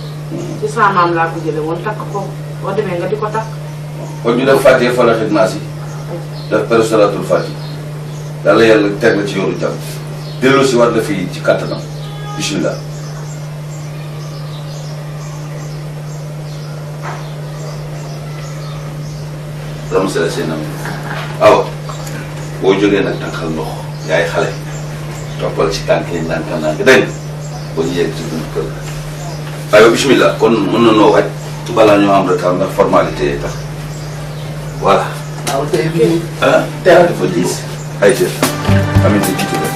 ci sa maam laa ko jële woon takk ko boo demee nga di ko takk kon ñu def Fatiha Falaq ak Naas yi def peru salaatul Fatiha yàlla yàlla teg la ci yoonu jàmm delloo si war la fii ci kàttanam bismillah ramasala seen am aw boo jógee nag tànqal ndox yaay xale toppal ci tànk yi ndànk dégg boo ñu yegg ci buntu kër aywa bismillah kon mën na noo wàcc balaa ñoo am retard ndax formalité yi tax voilà. waaw tey bii ah tey dafa diis ay jëf Aminta jiitu la.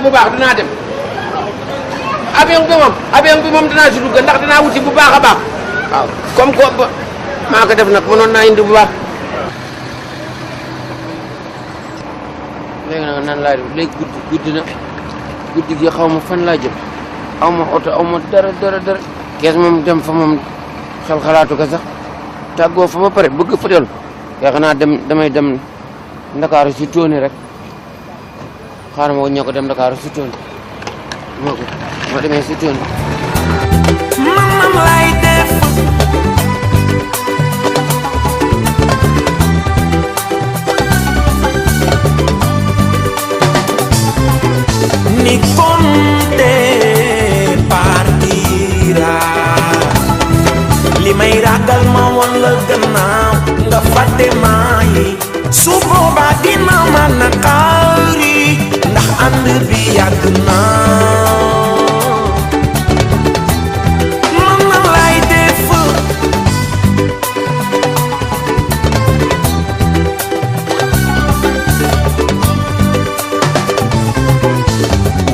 bu baax dinaa dem avion bi moom dinaa si dugg ndax dinaa wuti bu baax a baax waaw comme que maa ko def nag mënoon naa indi bu baax. léegi nag nan laa def léegi guddi na guddi gi xaw ma fan laa jëm aw ma oto aw ma dara kees moom dem fa moom xel xalaatu ko sax tàggoo fa ba pare bëgg fa dellu yaakaar naa damay dem Ndakaaru si tóoni rek. xaaral ma ñoo ko dem Dakar si tool ma demee si tool mamam lay def ni konte partira li may ragal ma woon la gannaaw nga fàtte maa yi su boobaa dina ma naqari ndax ànd bi yàgg naa man na lay def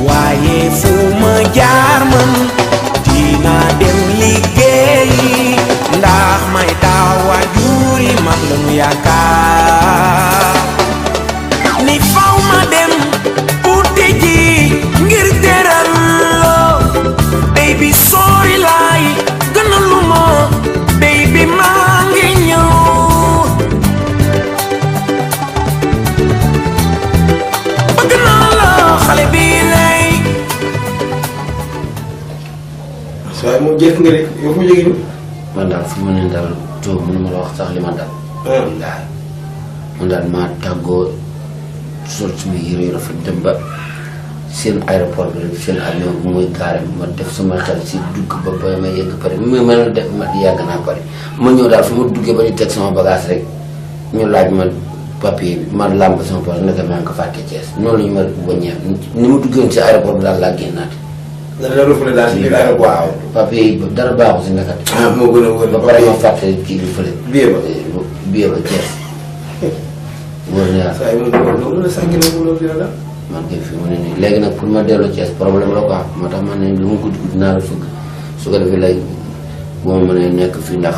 waaye fu ma jaar man dina dem liggéeyi ndax may daawa juri man la nu yaakaar ni faw ma dem uti ji ngir teral baby sorry laay gënaluma baby maa ngi ñëw bëgg naa la xale bi lay waaye moom jëkk nga rek yow fu jógee man daal fu ma ne daal Diop mënuma la wax sax li ma dal. wallaahi man daal maa tàggoo sol suma yére yu rafet dem ba seen aéroport bi rek seen avion bu muy gaare ma def sama xel si dugg ba ba ma yegg Paris mu mel def ma yàgg naa Paris ma ñëw daal fu ma duggee ba ñu teg sama bagage rek ñu laaj ma papier bi ma làmb sama poche naka maa ngi ko fàtte Thiès noonu la ñu ma wàññeeku ni ma duggee woon si aéroport bi daal laa génnaat. nga def reflet daal si biir aéroport. waaw papier yi dara baaxul si nekkati. moo gën a wóor ba pare ma fàtte kii bi fële. billet ba Thiès. wóor na yàlla. saa yi moom la sax gën a wóor dina la. man kay fi mu ne nii léegi nag pour ma dellu Thiès problème la quoi moo tax man ne lu ma guddi guddi naa la fëgg su ko defee lay bu ma mënee nekk fii ndax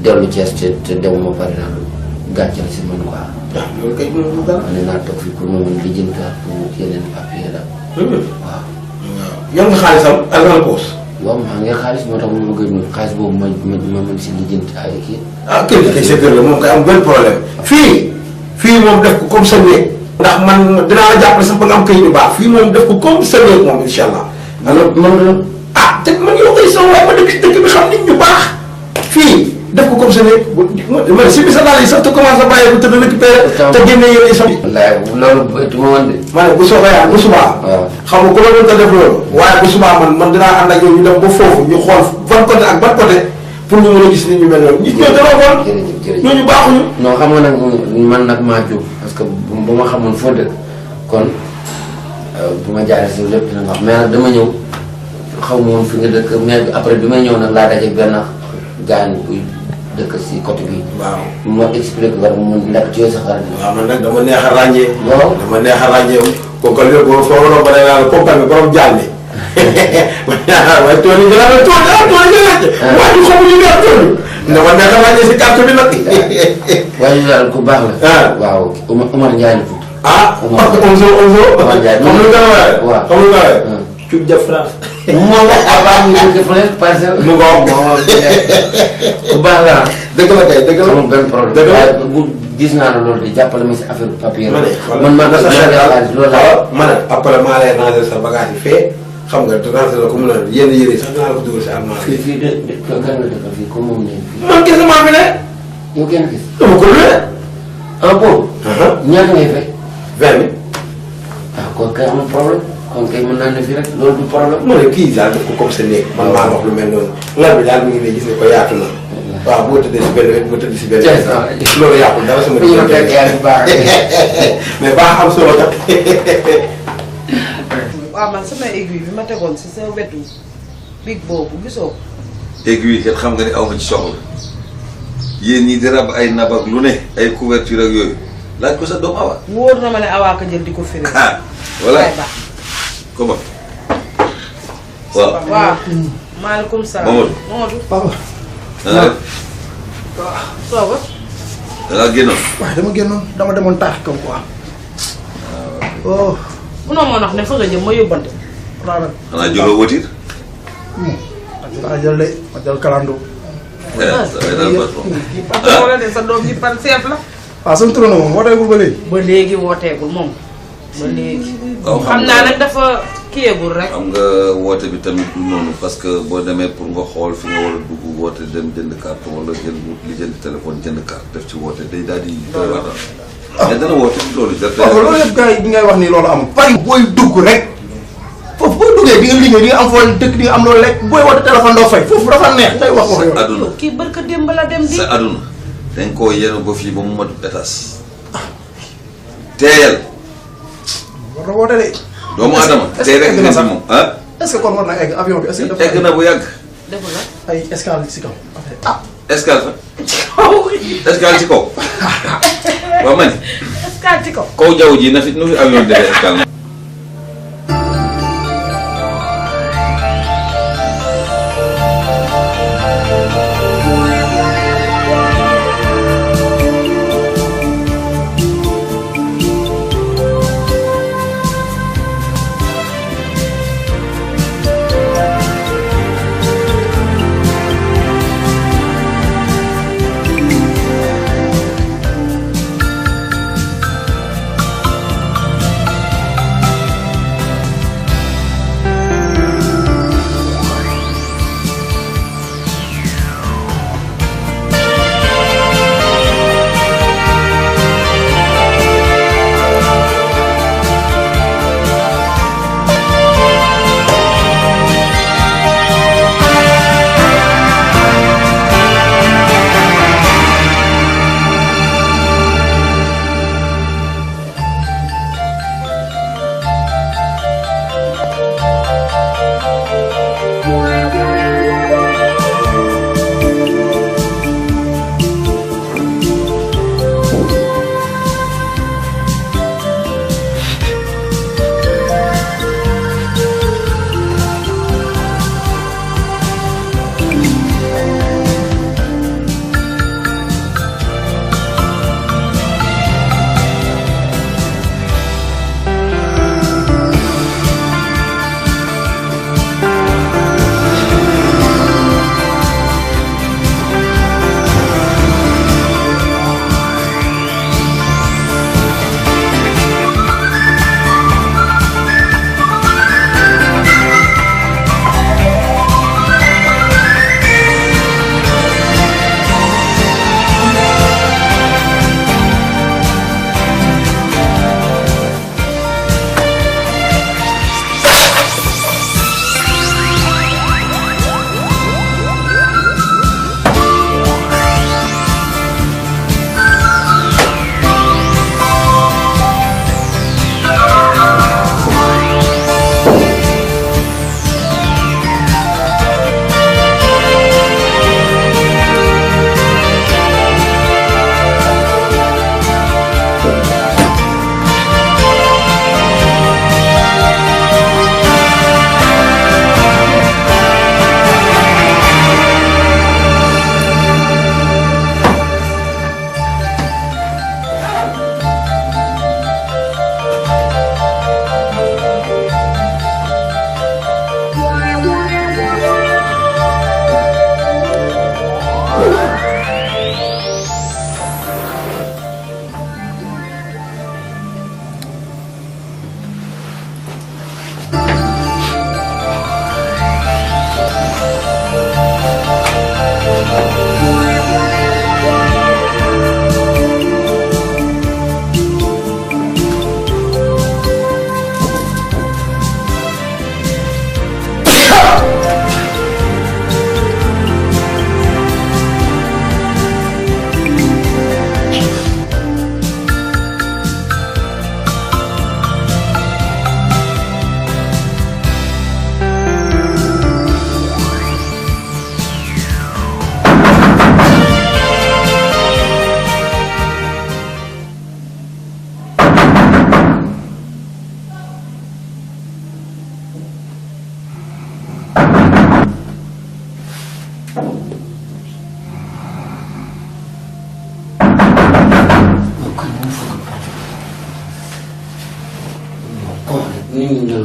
dellu Thiès te demuma pare naa lu gàcce la si man quoi. waaw loolu kay mënul dara. ma ne naa toog fii pour ma mën lijjantiwaat pour mu yeneen papier la. waaw. yor nga xaalisam ak la poos. waaw maa ngi xaalis moo tax ma bëgg a xaalis boobu ma mën si lijjanti ay kii. ah kër gi kay sa kër la moom kay am benn problème fii moom def ko comme sa néeg ndax man dinaa la jàppale sax ba nga am këyit yu baax fii moom def ko comme sa néeg moom incha allah. alors man ah te man yow koy sama waaye ma dëkk bi xam nit ñu baax fii def ko comme sa néeg ma si bi sa daal yi sax te commencé bàyyi ko te dana récupéré te génne yéen i sam. wallaay loolu bëtt ma woon de. ma ne bu soobee yàlla bu subaa. waaw xam nga ku la mën ta def loolu. waaye bu subaa man dinaa ànd ak yow ñu dem ba foofu ñu xool ban côté ak ban côté pour ñu mën a gis ni ñu mel noonu. ñoo daloo xool. jërëjëf ñooñu baaxuñu. non xam nga nag man nag maa jóg parce que bu ma xamoon foo dëkk kon bu ma jaaree si lépp dina nga wax mais nag dama ñëw xaw ma woon fi nga dëkk mais après bi may ñëw nag laa daje benn gaañ buy dëkk si côté bi. waaw ma expliqué war mu nekk ci yooyu sax xarit. waaw man nag dama neex a ràññee. waaw dama neex a ràññee kooku lépp boo foo waroon ba ne naa la kooku bi borom jaal ni. waaye tool yi nga xam ne tool yi nga laajte. waaye ñu xamuñu ne ak tool yi. dama neex a ràññee si carte bi nag. waaye daal ku baax la. waaw Omar Ndiaye la tudd. parce que Omar Ndiaye xam nga lu nga waxee. waaw xam nga lu nga waxee. Cuub Jaf France. moom avant ñu ngi defal parcelle. mu ngoog ku baax la. dëgg la kay dëgg la amul benn problème. dëgg la waaye bu gis naa la loolu di jàppale ma si affaire papier. man man sa xel daal loolu laa. ma ne après maa lay ranger sa bagage yi fee xam nga ranger la ko mun a yenn yére sax dinaa la ko dugal si armoire. fii de kan la dëkk fii comme moom ne fii. man kese maa fi ne. yow kenn gis. dama ko luwe. ah bon. ñaata ngay fay. 20 000. ah kon kay amul problème kon kay mën naa ne fii rek loolu du problème. mu ne kii daal def ko comme sa néeg man maa wax lu mel noonu lal bi daal mi ngi ne gis ne ko yaatu na. waaw boo tëddee si benn wet boo tëddee si benn wet. loolu yàqul dara sama mais baax am solo kat. waaw man sama aiguille bi ma tegoon si sa wetu big boobu gisoo. aiguille kat xam nga ni aw ma ci soxla yéen ñi di rab ay nab ak lu ne ay couverture ak yooyu laaj ko sa doom awa. wóor na ma ne awaa ko jël di ko firi. ah voilà comment. waaw waaw. maaleykum salaam Mamadou. Mamadou. da nga def. tooga. da ngaa génnoon. waaw dama génnoon dama demoon taax kaw quoi. oh. munoo ma wax ne fa nga jëm ma yóbbante. problème. xanaa jëloo voiture. maa jël de ma jël kalando. ça va daal patron. kii patron la de sa doom ji pan chef la. waaw sama turandoo moom wooteegul ba léegi. ba léegi wooteegul moom. ba léegi. waaw xam naa nag dafa kiyeegul rek. xam nga woote bi tamit du noonu parce que boo demee pour nga xool fi nga war a dugg woote dem jënd carte wala jënd li jënd téléphone jënd carte def ci woote day daal di doy waar daal. mais dana woote loolu jar waaw loolu yëpp gars yi ngay wax ni loolu amul. Paris booy dugg rek foofu booy duggee di nga liggéey di nga am foo dëkk di nga am loolu lekk booy woote téléphone doo fay foofu dafa neex ngay wax wax yow. aduna kii barka démb la dem di. sa aduna dañ koo yenu ba fii ba mu mat étage teeyal war na woote de. doomu adama tey rek nga si moom ah. est-ce que kon war na egg avion bi est-ce que dafa egg na bu yàgg. defu la ay escale si kaw. ah escale fa escale ci kaw waaw ma ne escale ci kaw. kaw jaww ji na fi nu fi avion defee escale.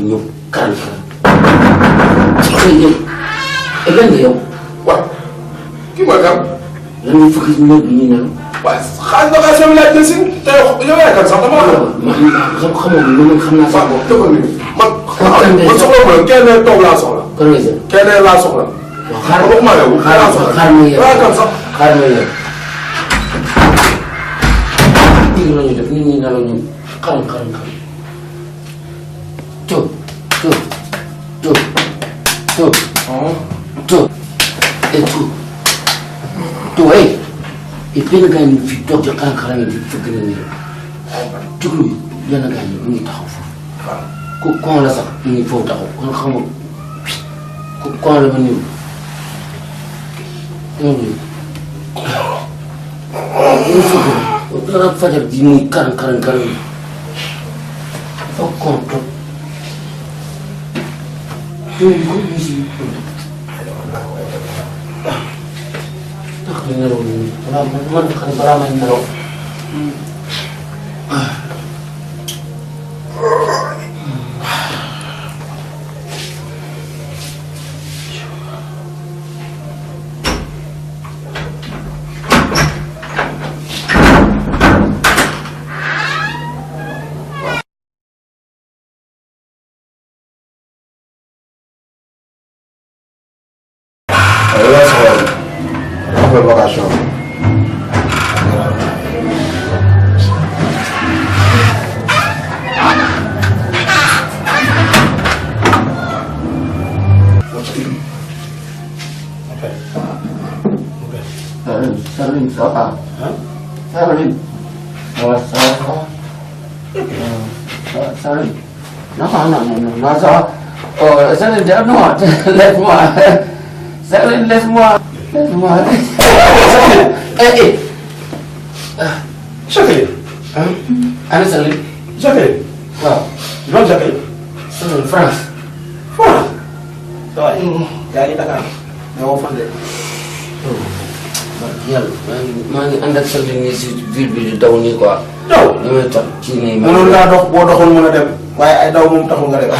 ñëw karan yow lan nga yow waaw kii mooy kan lan nga fukki néeg bi ñu nelaw waaye xaalis ba xaalis bi laaj jël si te yow yaay kan sax dama xam xamoo ni man xam naa sax boobu dëgg man soxla ma kenn toog laa soxla kan nga jël kenn laa soxla xaar waxuma yow xaar ma yow kan sax xaar ma yow lii la ñu def nit ñi nelaw ñu xaram Toog et tout to hey et benn gars yi fi toog di xaram yi di fëgg na nii tuglu yi benn gars yi mu ngi taxaw foofu ku kon la sax mu ngi foofu taxaw kon xamul ku kon la ba nii ñu fëgg dara fajar ji muy karan foog kon toog tax na nelaw nii man xam balaa may nelaw vacation Salim siapa? Salim. Salim. Kenapa anakmu? Masa? Oh, Salim jangan laisse-moi. Salim laisse-moi. Laisse-moi. Jacqueline. Ana Salim. Jacqueline. Waaw. Loolu Jacqueline. France. France. waaye. yaa ngi Dakar. nga woo fan de. Yàlla maa ngi ànd ak Salim nii si ville bi di daw nii quoi. daw li may tax kii nii. mënoon ngaa dox boo doxoon mën a dem. waaye ay daw moom taxul nga dem. xam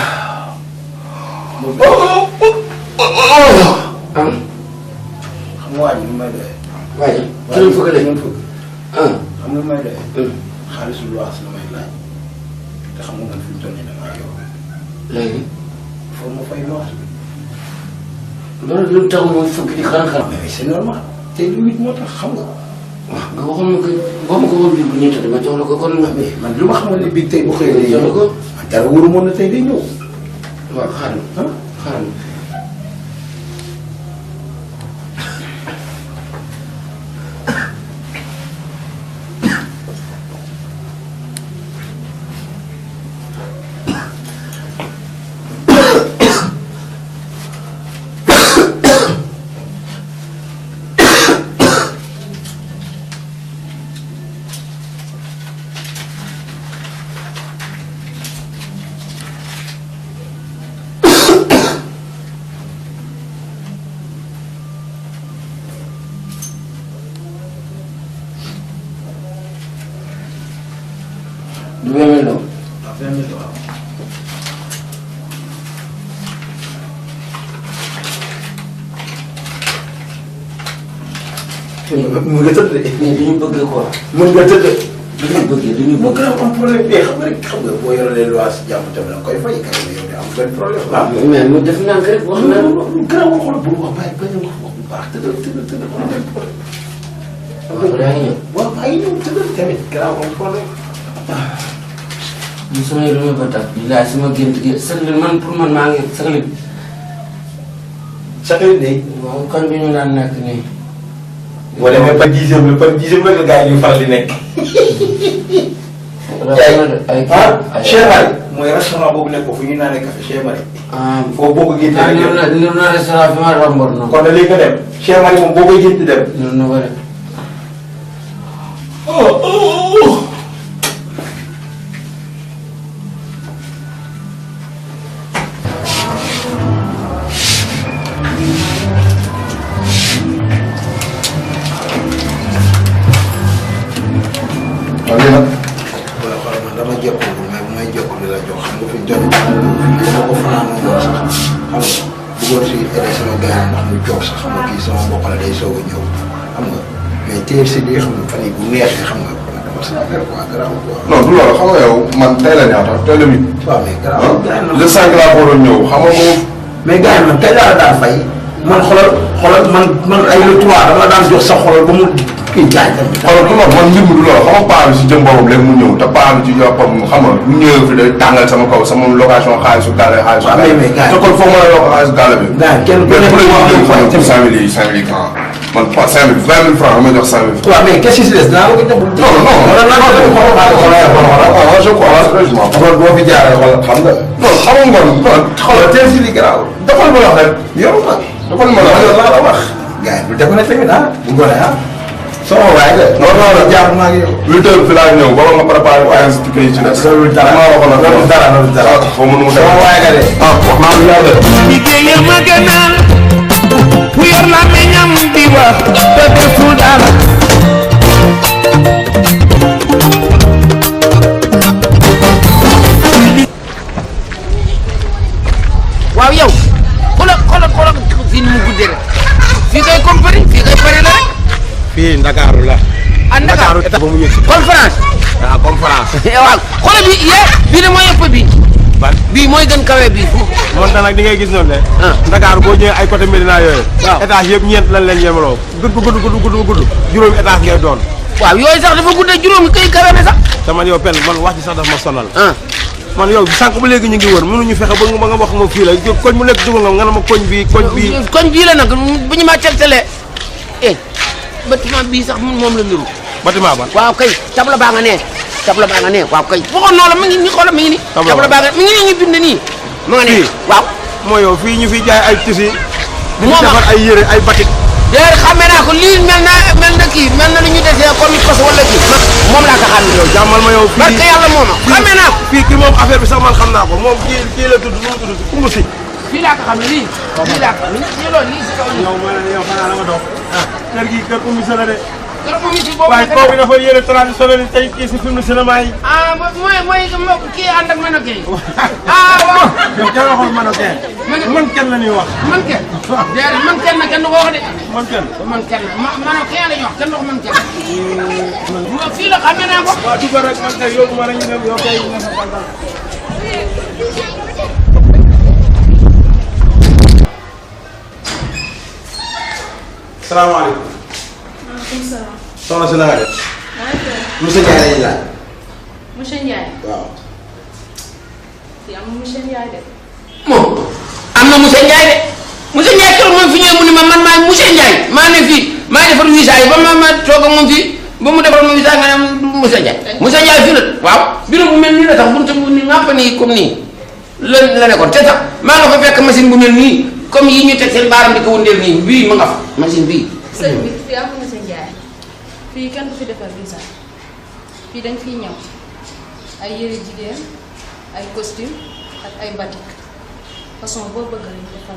nga waa ji nu may doyee. waaye kii fëgg la xam nga nu may doyee. xaalisu luwaas la may laaj. te xam nga man fi mu toll nii da ngaa yor. léegi. foofu ma fay luwaas bi. loolu lu tax mooy fëgg di xaran. mais c'est normal. te lu nit moo tax xam nga. waaw nga waxoon ma ko boo ma ko woon bii bu ñuy tëdd ma jox la ko kon nga. man lu ma xamal ne bii tey bu xëyee day ñëw ko. dara wóoru moon na tey day ñëw. waaw xaaral xaaral. du 20 000 la. waaw 20 000 waaw. mu nga tëdd de. mais dañu bëgg quoi. mën nga tëdd. dañu bëgg. mu gën a am problème bi xam nga boo yoree luwaas jàmm tamit da nga koy fay kay yow de am benn problème. waaw mais mu def naa ko rek wax na lu gën a wax xool bul wax bàyyi bañ a wax bu baax tëdd am benn problème. waaw yaa ngi ñëw. waaw maa ngi ñëw tëdd tamit garaaw am problème. ñu sama yële ba tax bilaay sama gént gi Salim man pour man maa ngi Salim. Salim de. waaw kan bi ñu naan nekk nii. boo demee par 10 heures par 10 heures la gars yi ñu faral di nekk. ay Cheikh Marie mooy restaurant boobu nekk foofu ñu naanee café Cheikh Marie. foofu boo ko géntee rek niru na restaurant fi ma romboon noonu. kon léegi nga dem Cheikh Marie moom boo koy gént dem. niru na ko de. waaw léegi nag. waaw xoolal man dama jokkoo mais bu may jokkoo di la jox xam nga fi mu toll du job sax xam nga kii sama mbokk la day soog a ñëw xam nga mais TFC bi xam nga fan yii bu neexee xam nga dama sa affaire quoi garaaw quoi. non du loolu xam nga yow man tey la ñaata tey la 8. waaw mais garaaw le 5 laa ko waroon ñëw xam nga moom. mais gars yi man tey laa la daan fay man xoolal man ay le 3 dama la daan jox sa xoolal ba mu kii jaay tamit. xoolal du loolu man mbir mi du loolu xam nga paa bi si jëm boppam léegi mu ñëw te paa bi ci yoppam xam nga bu ñëwee fi day tàngal sama kaw sama location xaalisu gàlle xaalisu gàlle. mais gars yi te kon foog ma la yokk xaalisu gàlle bi. gars yi kenn ku nekk mais bu la ñu ñëw 5000 francs man 5000 20 000 francs ma jox 5000. waaw mais qu'est-ce qui se laisse dinaa la ko jox. non je crois sérieusement. boo fi jaaree wala xam nga. non xam nga man xoolal teel si li garaaw defal ma la wax rek yow nag defal ma la wax laa la wax. gars yi bu def na tamit ah bu ngoonee ah. sama waay la. non la jaar maa ngi yow. 8 heures fi laa ñëw ba nga préparé waaye si kii ci des. loolu dara maa waxoon nag loolu dara loolu dara. xaw ma nu mu sama waay nga de. ah wax naa lu yàlla. liggéeyal ma gënal ku yor la meññam di wax te deful dara. waaw yow xoolal fii ni mu guddee rek fii kay compari fii kay pare la rek. fii Ndakaaru la. ah Ndakaaru état ba mu ñëw si. conférence. waaw conférence. waaw xoolal bii de mooy ëpp bii. bii mooy gën kawe bii. moom nag di ngay gis noonu ne. Ndakaaru boo ñëwee ay côté Médina yooyu. waaw étage yëpp ñeent lan leen yemaloo. gudd juróomi étage ngay doon. waaw yooyu sax dafa gudd juróomi kay kawe na sax. te man yow pen man wax ci sax daf ma sonal. man yow sànq ba léegi ñu ngi wër mënuñu fexe ba nga wax ma fii la koñ mu nekk dugal nga ne ma koñ bii la nag bu ñu ma tegtalee bâtiment bii sax moom la niru. bâtiment ba waaw kay tabla baa nga nee waaw kay waxoon noonu la mi ngi ni xoolal mi ngi ni tabla baa nga mi ngi nii ñu bind nii ma nga ne waaw moo yow fii ñu fi jaay ay tissu di mooma defar ay yére ay batik déedéet xamee naa ko lii mel na kii mel na lu ñu desee comme kos wala kii moom laa ko xam ne yow jàmmal ma yow fii barke yàlla mooma xamee naa ko fii kii moom affaire bi sax man xam naa ko moom kii la tudd nu mu tudd Koungheul si fii laa ko xam ne lii laa ko xam ne lii loolu lii si kaw yow ma ne yow xanaa dama dox kër gi kër Koungheul la de kër Koungheul boobu waaye kooku dafa yére traditionnel yi tey kii si film cinéma yi mooy kii ànd ak mannequin waaw yow kenn waxoon mannequin man kenn la ñuy wax man kenn déedéet man kenn kenn du ko wax de man kenn mannequin la ñuy wax kenn du ko man kenn fii la xamee naa ko waaw dugal rek man kay yóbbu ma rek ñu dem yow kay na sa kontaan salaamaaleykum. maaleykum salaam. soxna si na nga def. monsieur Ndiaye lañuy laaj. monsieur Ndiaye. waaw. fii am na monsieur Ndiaye de. moom am na monsieur Ndiaye de monsieur Ndiaye keroog moom fi ñëwee mu ne ma man maay monsieur Ndiaye maa ne fii maa defar visa yi ba ma toog ak moom fii ba mu defar ma visa nga ne du monsieur Ndiaye. monsieur Ndiaye fii la waaw bureau bu mel nii la tax buntu bu ni ngàpp nii comme nii la nekkoon te sax maa nga fa fekk machine bu mel nii comme yi ñu teg seen baaram di ko wëndeel nii bii ma nga fa machine bii. sëñ bi fii am na monsieur Ndiaye fii kenn du fi defar visa fii dañ fiy ñëw ay yëre jigéen ay costume ak ay batik façon boo bëgg lañ defar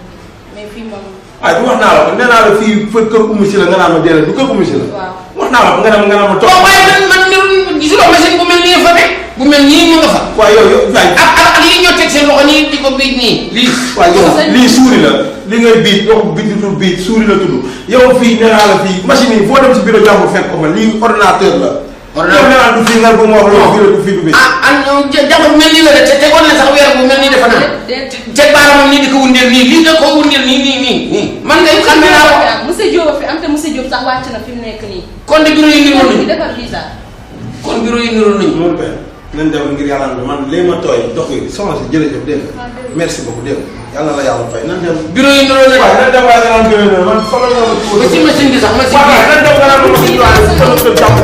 mais fii moom. waaye du wax naa la ko nee naa la fii kër Oumou Sy la nga naan ma déedéet du kër Oumou Sy la. waaw wax naa la ko nga naan ma toog. waaye man gisuloo machine bu mel nii fa ne bu mel nii mu nga fa. waaye yow ak yi ñoo teg seen loxo nii di ko biij nii lii. waaye yow lii suuri la li ngay biij yow bindutul biij suuri la tudd yow fii nee naa la fii machine yi foo dem si bureau jàmbur fekk ko fa lii ordinateur la. yow nee naa du fii nga bu ma wax loolu fii la du fii du biij. jàmbur bu mel nii la de te tegoon na sax weer bu mel nii defe naa teg baaraamam nii di ko wundeel nii lii da ko wundeel nii man ngay xam naa ko. monsieur Diop fi am te monsieur Diop sax wàcc na fi mu nekk nii. kon de bureau yi niroo nañu defar visa. kon bureau yi niroo nañu. loolu benn nañ dem ngir yàlla na man léegi ma tooy dox yi soxna si jërëjëf dégg nga merci beaucoup dégg nga yàlla la yàlla fay nan dem. bureau yi niroo nañu. waaw nan dem waaye nga naan man fa la ñu ba ci machine bi sax machine bi. waaw nan dem nga naan ma machine waaye sama kër jàmm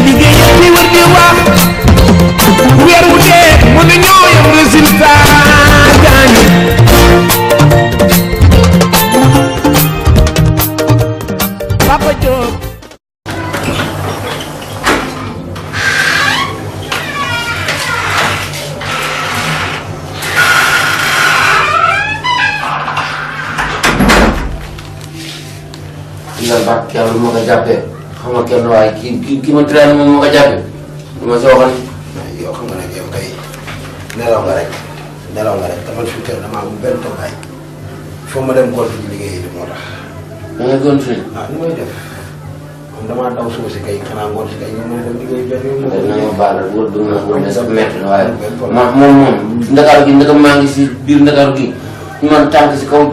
liggéey bi wër di wax weer wu dee mën na ñoo yam résultat gaañu Papa Diop nga baax yàlla bu ma ko jàppee xam nga kenn waaye kii ma traîné moom moo ko jàppee lu ma soo waxoon. yow xam nga nag yow kay nelaw nga rek te man fi mu toll damaa amul benn toogaay faut ma dem continuer liggéey moo tax. da ngay continuer. ah ni may def comme damaa daw suuf si kay xanaa ngoon si kay ñu mën a dem liggéey benn yoon. na ma baal rek wër dugg naa ko ne sax métti na waaye moom ndakaaru gi ndaka maa ngi si biir ndakaaru gi ñu man tànk si kaw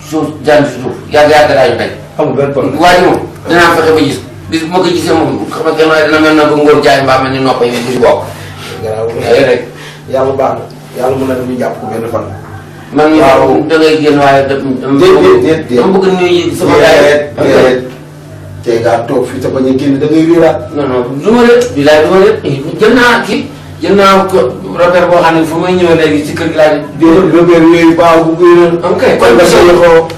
suuf jaan si suuf yàgg daañu tey. amul benn problème waaye moom dinaa fexe ba gis bis bu ma ko gisee moom xam nga kenn waaye dina mel na ba ngóor jaay mbaa mel ni noppa yi du si bokk. garaaw rek yàlla baax na yàlla mën na dem ñu jàpp ko benn fan. man mii da ngay génn waaye dama bëgg nuyu sama gars tey ngaa toog fii te bañ a génn da ngay wéeraat. non non du ma leen bilaay du ma leen jël naa kii jël naa ko repère boo xam ne fu may ñëwee léegi ci kër gi laa di. repère yooyu baax bu gën a. ok kon bu sew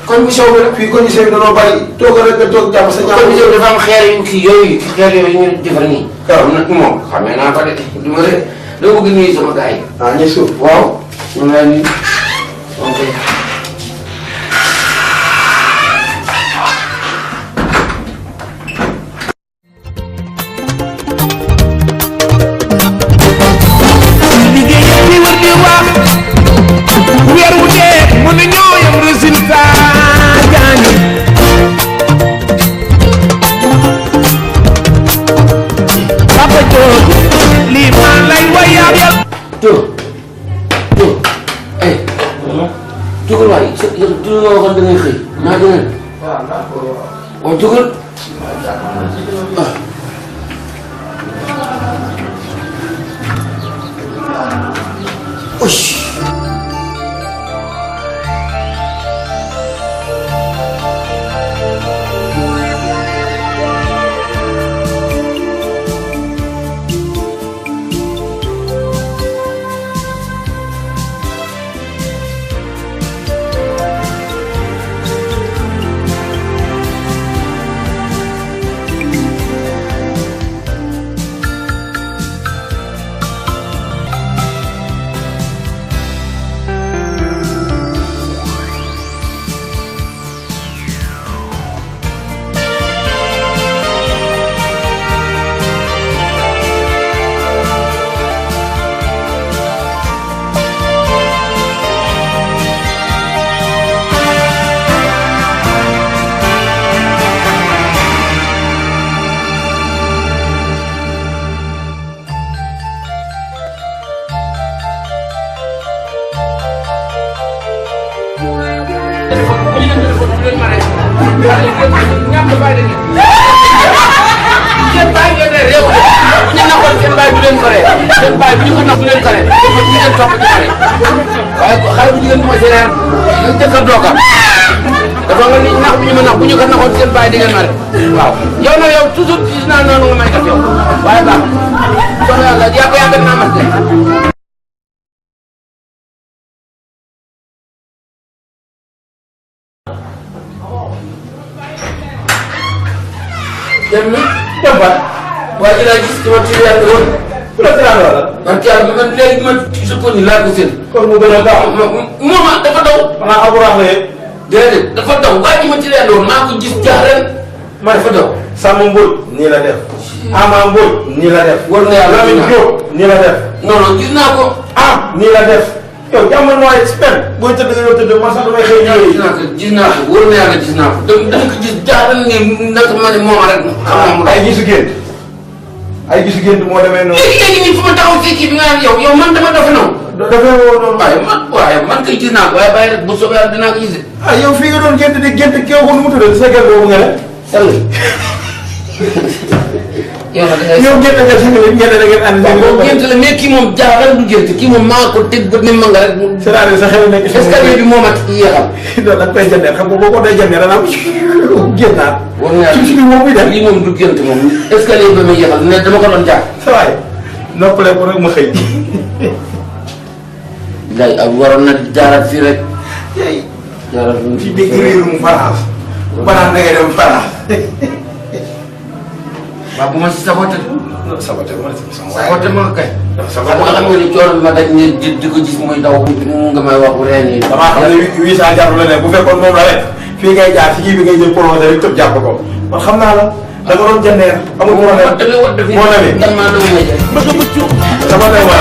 kon bu sew bi la. fii kon ñu sew dañoo bari toog rek nga toog jàpp sa ñaar. kon bu sew dafa am xeer yu kii yooyu xeer yooyu ñu defar nii. waaw nag moom xamee naa ko de du ma leen dama bëgg nuyu sama gars yi. ah ñu suuf waaw ñu ngi lay nuyu ok. weer wu dee mën na ñoo yam résultat jaani Papa Diop lii maa lay wayaab ya jógal waay du nga waxoon da ngay xëy maa dina waaw jógal seen baay ngeen ne réew bu ñu naxoon seen baay du leen ko ree seen baay bu ñu ko nax du leen ko ree dafa du leen topp ci xale waaye xale bu jigéen bu ma séeréer ñu jëkkër dooka dafa nga ni nax bu ñu ma nax bu ñu ko naxoon seen baay di ngeen ma rek waaw yow nag yow toujours gis naa noonu nga may def yow waaye baax soxla yàlla yàgg naa mas de dem na dem ba waaye dinaa gis ci ma tuuti yàlla woon. ku la tëral wala. man kii yàlla man léegi man su ko nii laa ko seen. kon mu gën a gaaw moom dafa daw. xanaa aburax la yëpp. déedéet dafa daw waaye ci ma tuuti yàlla woon maa ko gis jaareen ma dafa daw. Samba Mbodj nii la def. Ama Mbodj nii la def. war na yàlla Lamine Diop nii la def. non non gis naa ko. ah nii la def. yow jàmm nooy expert booy tëdd nga yow tëdd man sax damay xëy ñëw. gis naa ko wóor na yàlla gis naa ko. dama ko gis jaareen ne naka ma ne moom rek. xam nga ay gisu gént. ay gisu gént moo demee noonu. léegi nii fu ma taxaw fii kii bi nga naan yow man dama dofe noonu. dafay woo noonu. waaye man kay gis naa ko waaye bàyyi rek bu soobee yàlla dinaa ko gis. ah yow fii nga doon gént di gént kii ko nu mu tuddee sa gerte boobu nga ne. sell. yow nag da ngay yow gént nga sell gént da ngeen ànd. moom gént la mais kii moom jaaxal du gént kii moom maa ko teg ba ni ma nga rek. c'est-à-dire sa xel nekk. escalier bi moo mat yéexal. loolu da nga koy jëndee xam nga boo ko dee jëndee dana am génnaat. war naa ci bi moom muy def lii moom du gént moom escalier bi ma yéexal ne dama ko doon jaar. sa waay noppale ko rek ma xëy. lay ak waroon na jaaral fii rek. jaaral fii dégg réerum France. banaan da ngay dem France. waaw bu ma si saboté. saboté ma saboté ma kay. saboté ma xam nga ni coono bi ma daj ni di ko gis muy daw. nga may wax reen yi. damaa xam ne 800 jàpp la ne bu fekkoon moom la rek fii ngay jaar ci kii bi ngay jël prolongé rek tëb jàpp ko man xam naa la da nga doon jëndee amul problème moo demee. man maa doon may jël. bëgg mucc. dama lay wax.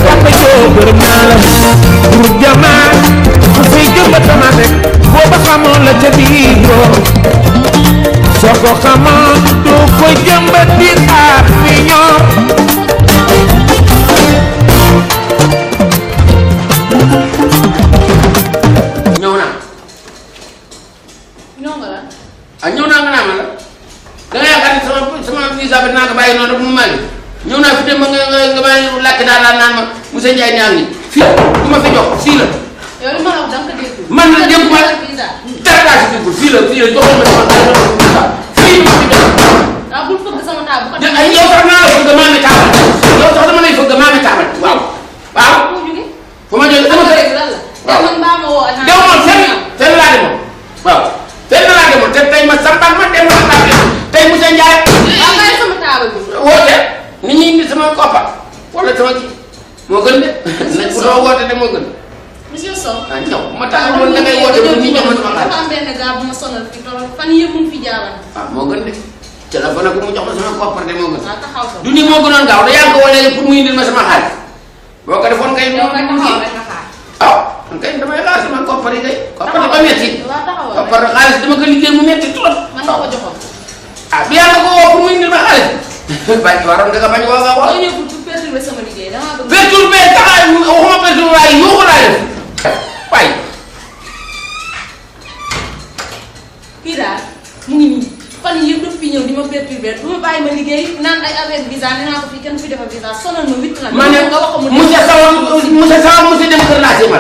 Papa Diop gërëm naa la. pour jamaa. ku say jëmbat sama rek. ñëw naa. ñëw nga la. ah ñëw naa nga naa ma la. da nga yaakaar ni sama visa bi naa ko bàyyi noonu mu màgg. ñëw naa fi dem ba nga bàyyi lakk daal naan ma monsieur Ndiaye ñaa ngi fii du ma fi jox fii la. yow li ma la wax da nga ko dégg. man la dégg ma dara daa si déggul fii la joxoon ma sama fii ma fi jox. ah bul fëgg sama taal bu ko ay yow sax naa la fëgg maa ngi taabal yow sax dama lay fëgg maa ngi taabal waaw. waaw fu ma jógee sama kër waaw dew ma fenn laa demoon waaw fenn laa demoon te tey ma sambal ma dem ma taabal tey monsieur Ndiaye. waaw kay sama taabal bi. woote nit ñi indi sama koppa wala sama kii moo gën de. nañ ko doo woote de moo gën. monsieur Sow. ah ñëw ma taxaw woon da ngay woote ba ñu ñëw ma sama xaalis. dafa am benn gars bu ma sonal fii trop fan yëpp mu ngi fi jaabal. ah moo gën de téléphone ko mu jox ma sama koppar de moo gën. waaw taxaw ko. du ni moo gënoon gaaw da yaa ko wane pour mu indil ma sama xaalis boo ko defoon kay. yow rek taxaw rek nga xaar. ah man kay damay xaar sama koppar yi kay. koppar yi ba metti. waaw taxawal koppar xaalis dama ko liggéey mu metti trop. man nga ko joxoon. ah bi yàlla ko woo pour mu indil ma xaalis. bañ waroon nga ko bañ woo nga wax. doo ñëw pour perturber sama liggéey damaa bëgg. perturber taxaay waxuma perturber waaye yuuxu laa def waaye. kii daal mu ngi nii fan yii yëpp daf fi ñëw di ma perturber du ma bàyyi ma liggéey naan ay affaire visa nee naa ko fii kenn du fi defar visa sonal ma witt na. ma ne monsieur Sow monsieur dem kër laa si ma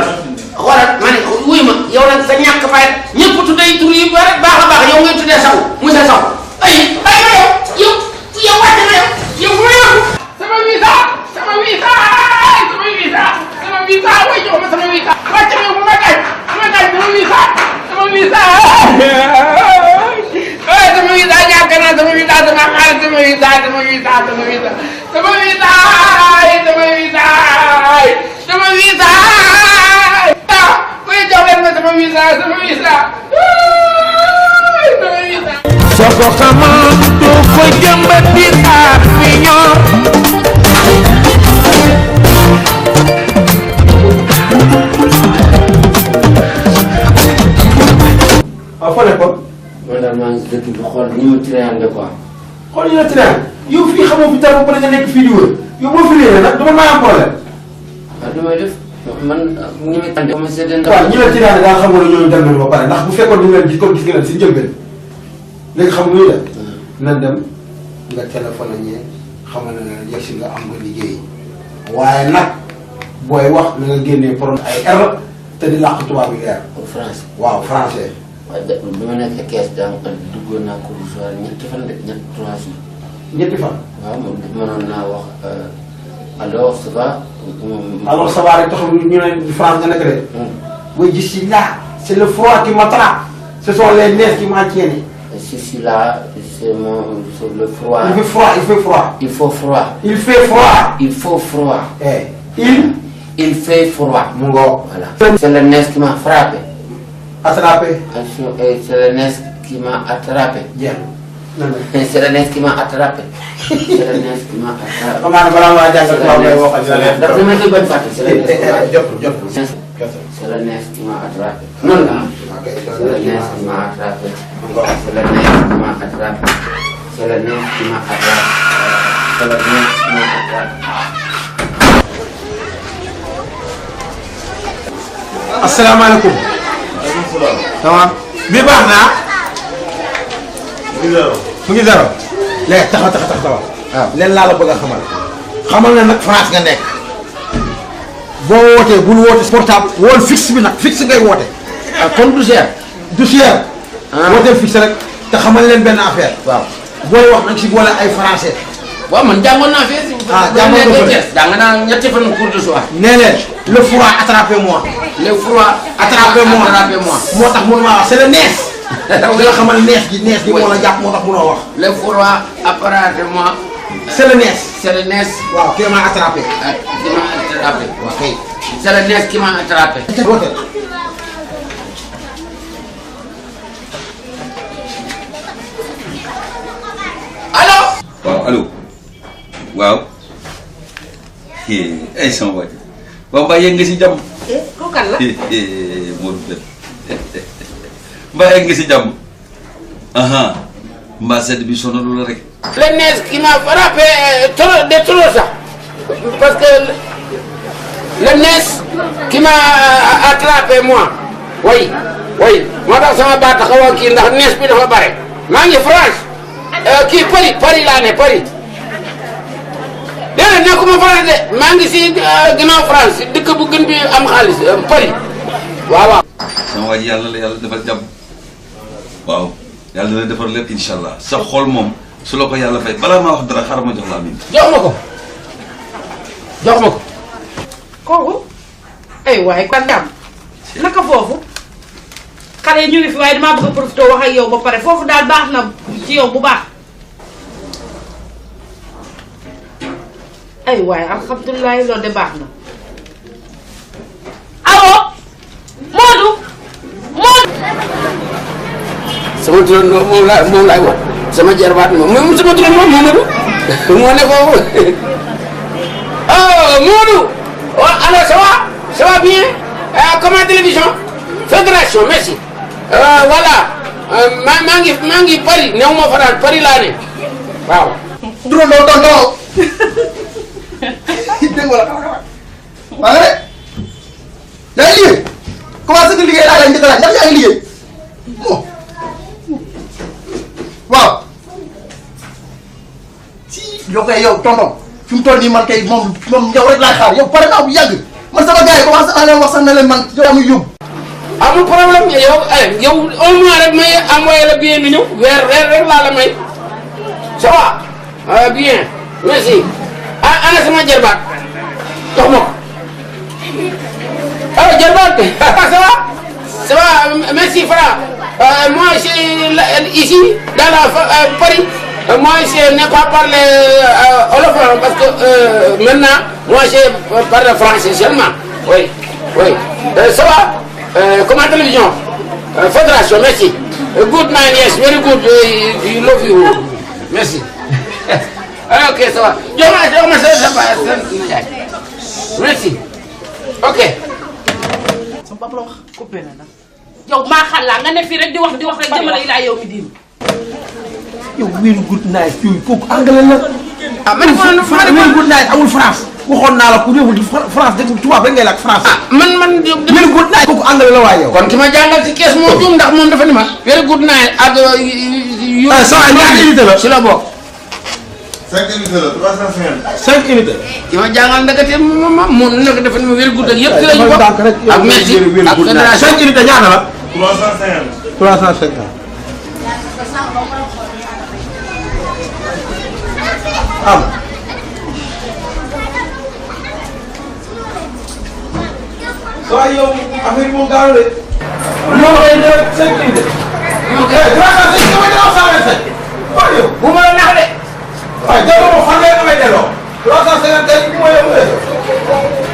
xoolal ma ne wuyu ma yow nag sa ñàkk fay ñëpp tuddee tur yi baax a baax yow ngay tuddee Sow monsieur Sow ay bàyyi ma yow wàcc na yow ma yóbbu sama visa sama visa way jox ma sama visa wàcc na bu ma gaañ sama visa sama visa ñàkk na sama visa sama xaalis sama visa sama visa sama visa sama visa sama visa way jox leen ma sama visa sama visa sama visa soo ko xamoon doo ko jëmbat di xaar fi ñor waaw foo nekkoon. man daal maa ngi dëkk bi xool ni mu triande quoi. xool ñu la triande yow fii xamoo fi dara ba pare nga nekk fii di wër yow boo fi réeré nag dama maa am problème. waaw li may def man ñi ma tànn ma seetlu. waaw ñi la triande daal xamoo ne ñooñu dem nañu ba pare ndax bu fekkoon ñu leen gis comme gis nga leen si njëlbeen léegi xam nga la na dem nga téléphone ñee xamal na ne yegg si nga am nga liggéey waaye nag booy wax na nga génnee problème ay R te di làq tubaab yi R. France waaw français. waaye de bi ma nekk kees daa duggoon naa ko soir ñetti fan de ñetti 3 jours. ñetti fan. waaw moom mënoon naa wax alors ça va. alors ça va rek taxul ñu ne France nga nekk de. oui je suis là c'est le froid qui m'attrape ce sont les nerfs qui m'en tiennent. je suis là c'est le froid. il fait froid il fait froid. il faut froid. il fait froid. il faut froid. il fait froid. mu ngoog. voilà. c'est le nerf qui m'a frappé. attrapé. C'est le nez qui m'a attrapé. Bien. C'est le nez qui m'a attrapé. C'est le nez qui m'a attrapé. Comment on va dire ça? C'est le nez qui m'a attrapé. Non, non. C'est le nez qui m'a attrapé. C'est le nez qui m'a attrapé. C'est le nez qui m'a attrapé. C'est le nez qui m'a attrapé. Asalaamaaleykum. Tamam. Bi baax naa. mu ngi zéro. léegi taxaw. waaw leen laa la bëgg a xamal na nag France nga nekk. boo wootee bul woote portable wool fixe bi nag fixe ngay woote. kon du cher. du cher. wooteel fixe rek te xamal leen benn affaire. waaw booy wax nag si boole ay français. waaw man jàngoon naa fee. jàngoon nga fa jàng naa ñetti fan cours de soir. nee leen le froid attrapez-moi. le froid attrapez-moi moo tax mun maa wax c'est le nees. di la xamal nees gi moo la jàpp moo tax munoo wax. le froid attrapez-moi. c'est le nees. c'est le nees. waaw kii m'a attrapé. qui m'a attrapé. waaw kay. c'est le nees qui m'a attrapé. allo. waaw allo waaw. ay sama waaj waaw mbaa yegg nga si jàmm. kooku kan la. Modou Pène mbaa yegg nga si jàmm. mbaa sedd bi sonalu la rek. le nez qui m'a frappé trop de trop sax parce que le nees qui m'a attrapé moi oui moo tax sama baat xaw a kii ndax nees bi dafa bare maa ngi France kii Paris laa ne Paris déedéet nekkuma France de maa ngi si ginnaaw France dëkk bu gën bi am xaalis Paris waaw. sama waa ji yàlla la yàlla defal jàmm waaw yàlla dina defar lépp incha allah sa xol moom su la ko yàlla fay balaa maa wax dara xaaral ma jox la amin. jox ma ko. kooku ay waay kan jàmm naka foofu xale yi ñu ngi fi waaye damaa bëgg a profité wax ak yow ba pare foofu daal baax na ci yow bu baax ay waay alhamdulilah loolu de baax na awo Modou sama turandoo moom laay wax sama jarbaat moom sama turandoo Momadou moo ne foofu oh Modou alors ça va bien comment télévision fédération merci voilà maa ngi Paris néew ma France Paris laa ne waaw. turandoo tonton dégg nga waa nga de yaa ngi liggéey commencé nga liggéey laa lay njëkk a laaj ndax yaa ngi liggéey waaw si yow kay yow tonton fi mu toll nii man kay moom yow rek laay xaar yow pare naa bu yàgg man sama gars yi commencé naa leen wax sax ne leen man yow amul yóbbu. amul problème yow un mois rek may envoyé la bien nga ñëw weer rek laa la may ça va bien merci ana sama jarbaat jox ma ko alors jarbaat ça va merci Fra moi c'est ici dans la Paris moi je n'ai pas parlé wolof parce que maintenant moi je parle français seulement oui ça va comment télévision fédération merci good man yes very good you love you merci ok ça va jox ma sa merci ok. sama papa la wax coupé na nag yow maa xalaat nga ne fii rek di wax rek jëmale ilaa yow mi diim yow very good night yooyu kooku anglais la. ah man very good night amul France waxoon naa la ku réewul France dëgg tubaab rek ngay lakk France. man very good night kooku anglais la waaye yow. kon ki ma jàngal ci kees moo juum ndax moom dafa ni ma very good night ak ñaata unité la si la bokk. 5 unités la 350. 5 unités. ki ma jàngal ndekete moom nag dafa ni ma very good ak yëpp ci lañu bokk ak merci ak fédération 5 unités ñaata la. 350. 350. am. waaye yow affaire yi moom gaaw de. ñoo koy def 5 unités. ok 350 waaye yow. bu ma la nax de. waaye delloo ma fan nga may delloo. 350 mooy yow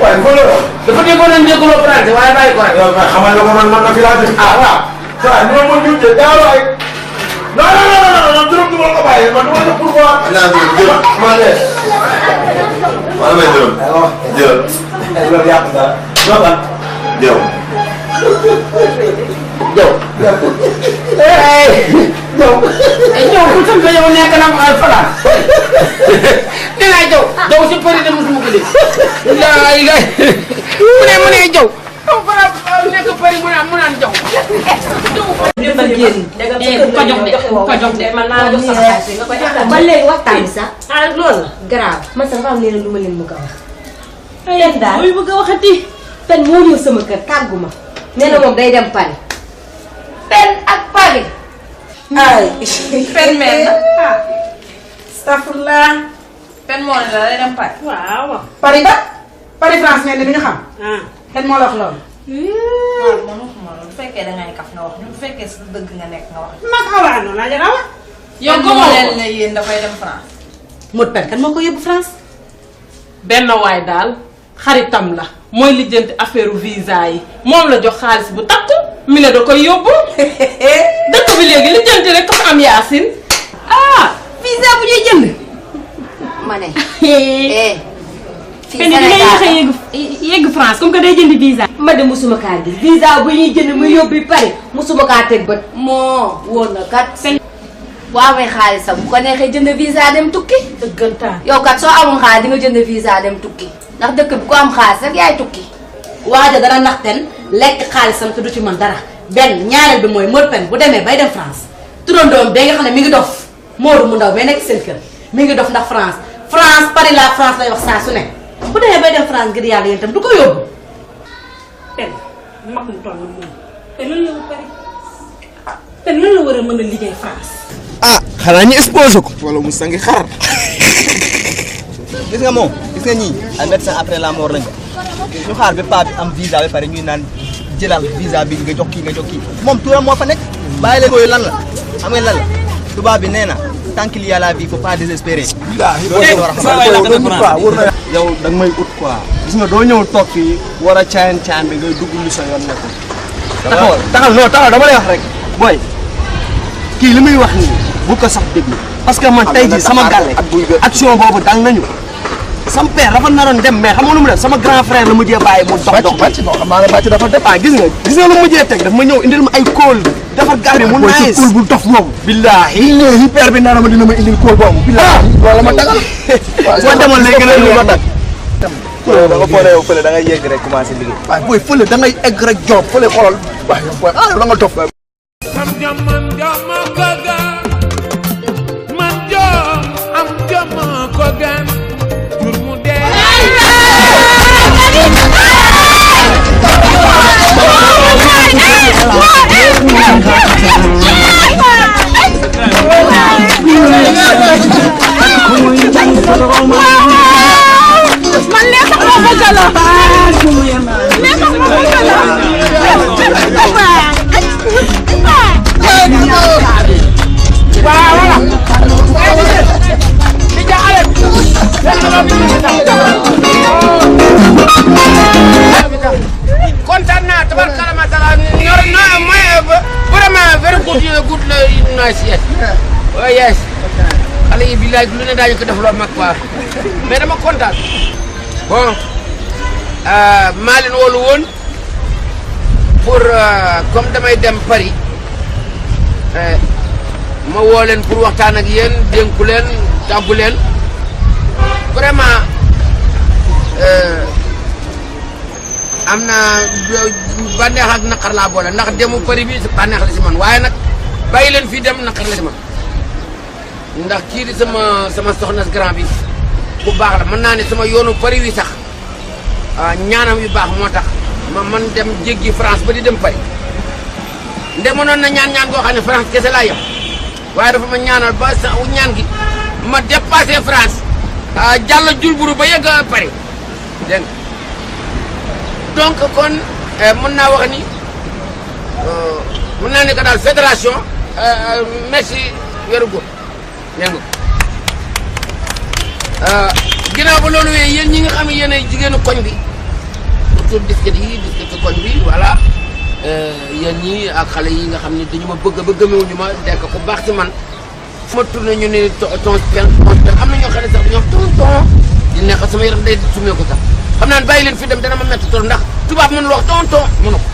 waaye fa la. dafa déggoon nañ dégguloo français waaye bàyyi ko rek. yow kay xamal la ko man na fi laa def. ah waaw. ça ñu ma ñu de daaw ay. non juróom du ma ko bàyyi man du ma def pourquoi. maa lee. maa may jëloon. jëloon. loolu yàq dara. ñoo Jaw. Jaw. Jaw ku tënk yow nekk na mu alfala. nee naa Jaw. Jaw si përi de mosuma ko dégg. mu ne Jaw. Jaw fara nekk përi mu naan Jaw. dafa génn. bu ko jox de bu ko jox de man naa la jox sama xaalis nga koy ba léegi waxtaan bi sax. ah loolu la. grave man sax dafa am leneen lu ma leen bëgg a wax. pen daal muy bëgg a waxati. pen moo ñëw sama kër tàggu ma. nee na moom day dem Paris. pen ak Paris. ay pen mel na ah. astafurlah. pen moo ne la day dem Paris. waaw. Paris ba. Paris France mel ni bi ñu xam. pen moo la wax loolu. waaw man waxuma loolu bu fekkee dangay kaf nga wax ñu bu fekkee sa dëgg nga nekk nga wax. naka waa noonu laa jëlaat. yow gëmoo leen ne yéen dafay dem France. Modou Pène kan moo ko yóbbu France. benn waay daal xaritam la mooy lijjanti affaire visa yi moom la jox xaalis bu takku mi ne da koy yóbbu dëkk bi léegi lijjanti rek comme am yaasin. visa bu ñuy jënd. ma ne. fii Sénégal dina yegg France comme que day jënd visa. ma de musuma kaa gis visa bu ñuy jënd muy yóbbu Paris musuma kaa teg bët. moo wóor na kat. boo amee xaalisam bu ko neexee jënd visa dem tukki. dëggantaan yow kat soo amul xaalis di nga jënd visa dem tukki. ndax dëkk bi ku am xaalis rek yaay tukki. waaja dana nax ten lekk xaalisam te du ci mën dara benn ñaareel bi mooy Mor Pen bu demee bay dem France turandoom ba nga xam ne mi ngi dof Modou mu ndaw mais nekk seen kër mi ngi dof ndax France Paris la France lay wax saa su ne bu demee bay dem France ngir yàlla yéen tam du ko yóbbu. Pen mag mu toll moom te lan la Paris te lan la war a mën a liggéey France. ah xanaa ñu exposé ko wala mu sangi xaar gis nga moom gis nga ñii ay médecin après la mort lañ ko ñu xaar ba paa bi am visa ba pare ñuy naan jëlal visa bi nga jox kii moom turam moo fa nekk bàyyi leen koy lan la xam ngeen lan la tubaab bi nee na tant qu'il y a la vie faut pas désespérer. loolu war a xam yow da nga may ut quoi gis nga doo ñëw toog fii war a caayan caayan bi ngay dugg lu sa yoon nekkul. taxawal dama lay wax rek booy kii li muy wax nii bu ko sax déglu parce que man tey jii sama gàlle action boobu dal nañu sama père dafa naroon dem mais xam nga lu mu def sama grand frère la mujjee bàyyi mu dox bàcc xam naa ne bàcc dafa def gis nga lu mujjee teg daf ma ñëw indil ma ay kóol dafa gàlle mu nice kóol bu dof boobu billaahi yi père bi naan ma dina ma indil kóol boobu billaahi wala ma dagal soo demoon léegi nag lu ma dag da nga foole yow fële da ngay yegg rek commencé liggéey waaye booy fële da ngay egg rek job fële xoolal waaye yow da nga dof am jom ko gan man jom am jom ko gan jur mu dee man lee sax moo bëgg la lee sax moo bëgg la kontaan naa tabarkalla masala vraiment very good nice yes oh yes xale yi billaay lu ne daañu ko def loo mag quoi mais dama kontaan bon maa leen wóolu woon pour comme damay dem Paris ma woo leen pour waxtaan ak yéen dénku leen tàggu leen vraiment am na bànneex ak naqar laa boole ndax demu Paris bi bànneex la si man waaye nag bàyyi leen fii dem naqar la si man ndax kii di sama soxna grand bi bu baax la mën naa ne sama yoonu Paris wi sax ñaanam yu baax moo tax ma man dem jéggi France ba di dem Paris nde mënoon na ñaan goo xam ne France kese laa yem waaye dafa ma ñaanal ba sa ñaan gi ma dépassé France jàll julburu ba yegg Paris dégg nga donc kon mën naa wax ni mën naa ne que daal fédération merci weeru góor dégg nga ginnaaw ba loolu yéen ñi nga xam ne yéen ay jigéenu koñ bi surtout disquette koñ bi voilà yéen ñi ak xale yi nga xam ne dañu ma bëgg ba gëmewuñu ma dekk ku baax ci man fu ma tourné ñu ne ton pen am na ñoo xam ne sax dañoo tonton di nekk sama yaram day sumee ko sax xam naa ne bàyyi leen fi dem dana ma métti trop ndax tubaab mënul wax tonton mënu ko.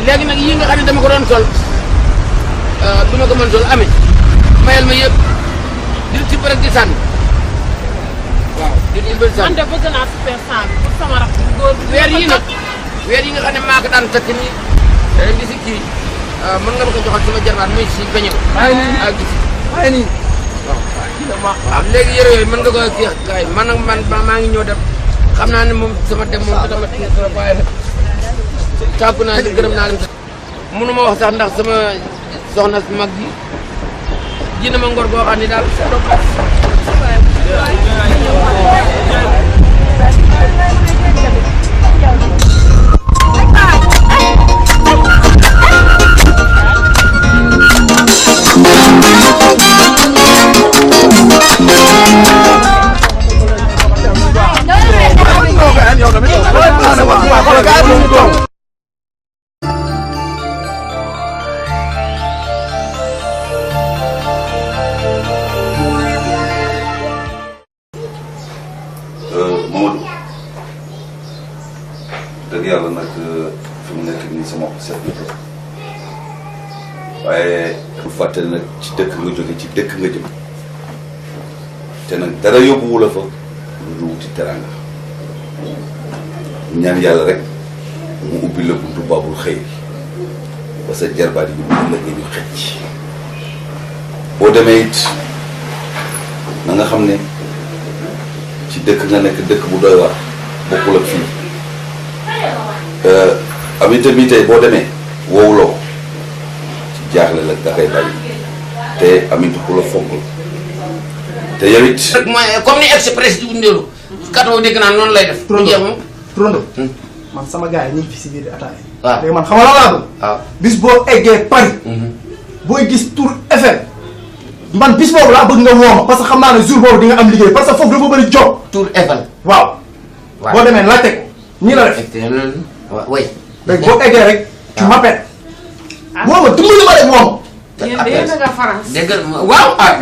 léegi nag yii nga xam ne dama ko doon sol du ma ko mën sol amee mayal ma yëpp di ci bëri di sànni waaw di ci bëri sànni. man de bëgg naa super sànni pour sama rakk góor bi. weer yi nag weer yi nga xam ne maa ko daan takk nii ren di si kii mën nga ma ko joxal sama jarbaat muy si beñew. ak gis waaw léegi yére yooyu mën nga ko kii kay man nag maa ngi ñëw dem xam naa ne moom sama dem moom dama waaye nag tàggu naa leen gërëm naa leen mënu ma wax sax ndax sama soxna su mag ji ji na ma ngor goo xam ne daal dëgg yàlla nag fi mu nekk nii sama set na ko waaye bu fàtte nag ci dëkk nga jóge ci dëkk nga jëm te nag dara yóbbuwu la fa lu dul wuti teranga ñaan yàlla rek mu ubbi la buntu baabul xëy ba sa jarbaat yi bu la ñu xëcc boo demee it na nga xam ne ci dëkk nga nekk dëkk bu doy war bokkul ak fii amit mi tey boo demee woowuloo ci jaaxle la da koy bàyyi te amit ku la fonk te yow it mooy comme ni express di wundeelu katoo dégg naa noonu lay def Trondo moom Trondo man sama gars yi ñu ngi fi si biir di ataaya waaw léegi man xamal laa bëgg waaw bis boo eggee Paris booy gis Tour Eiffel man bis boobu laa bëgg nga woo ma parce que xam naa ne jour boobu di nga am liggéey parce que foofu dafa bëri job Tour Eiffel waaw boo demee laajte ko ñii la def oui léegi boo eggee rek tu m'appelles woo ma dimbali ma rek woo ma yéen de yéen a nga France. dégg nga waaw ah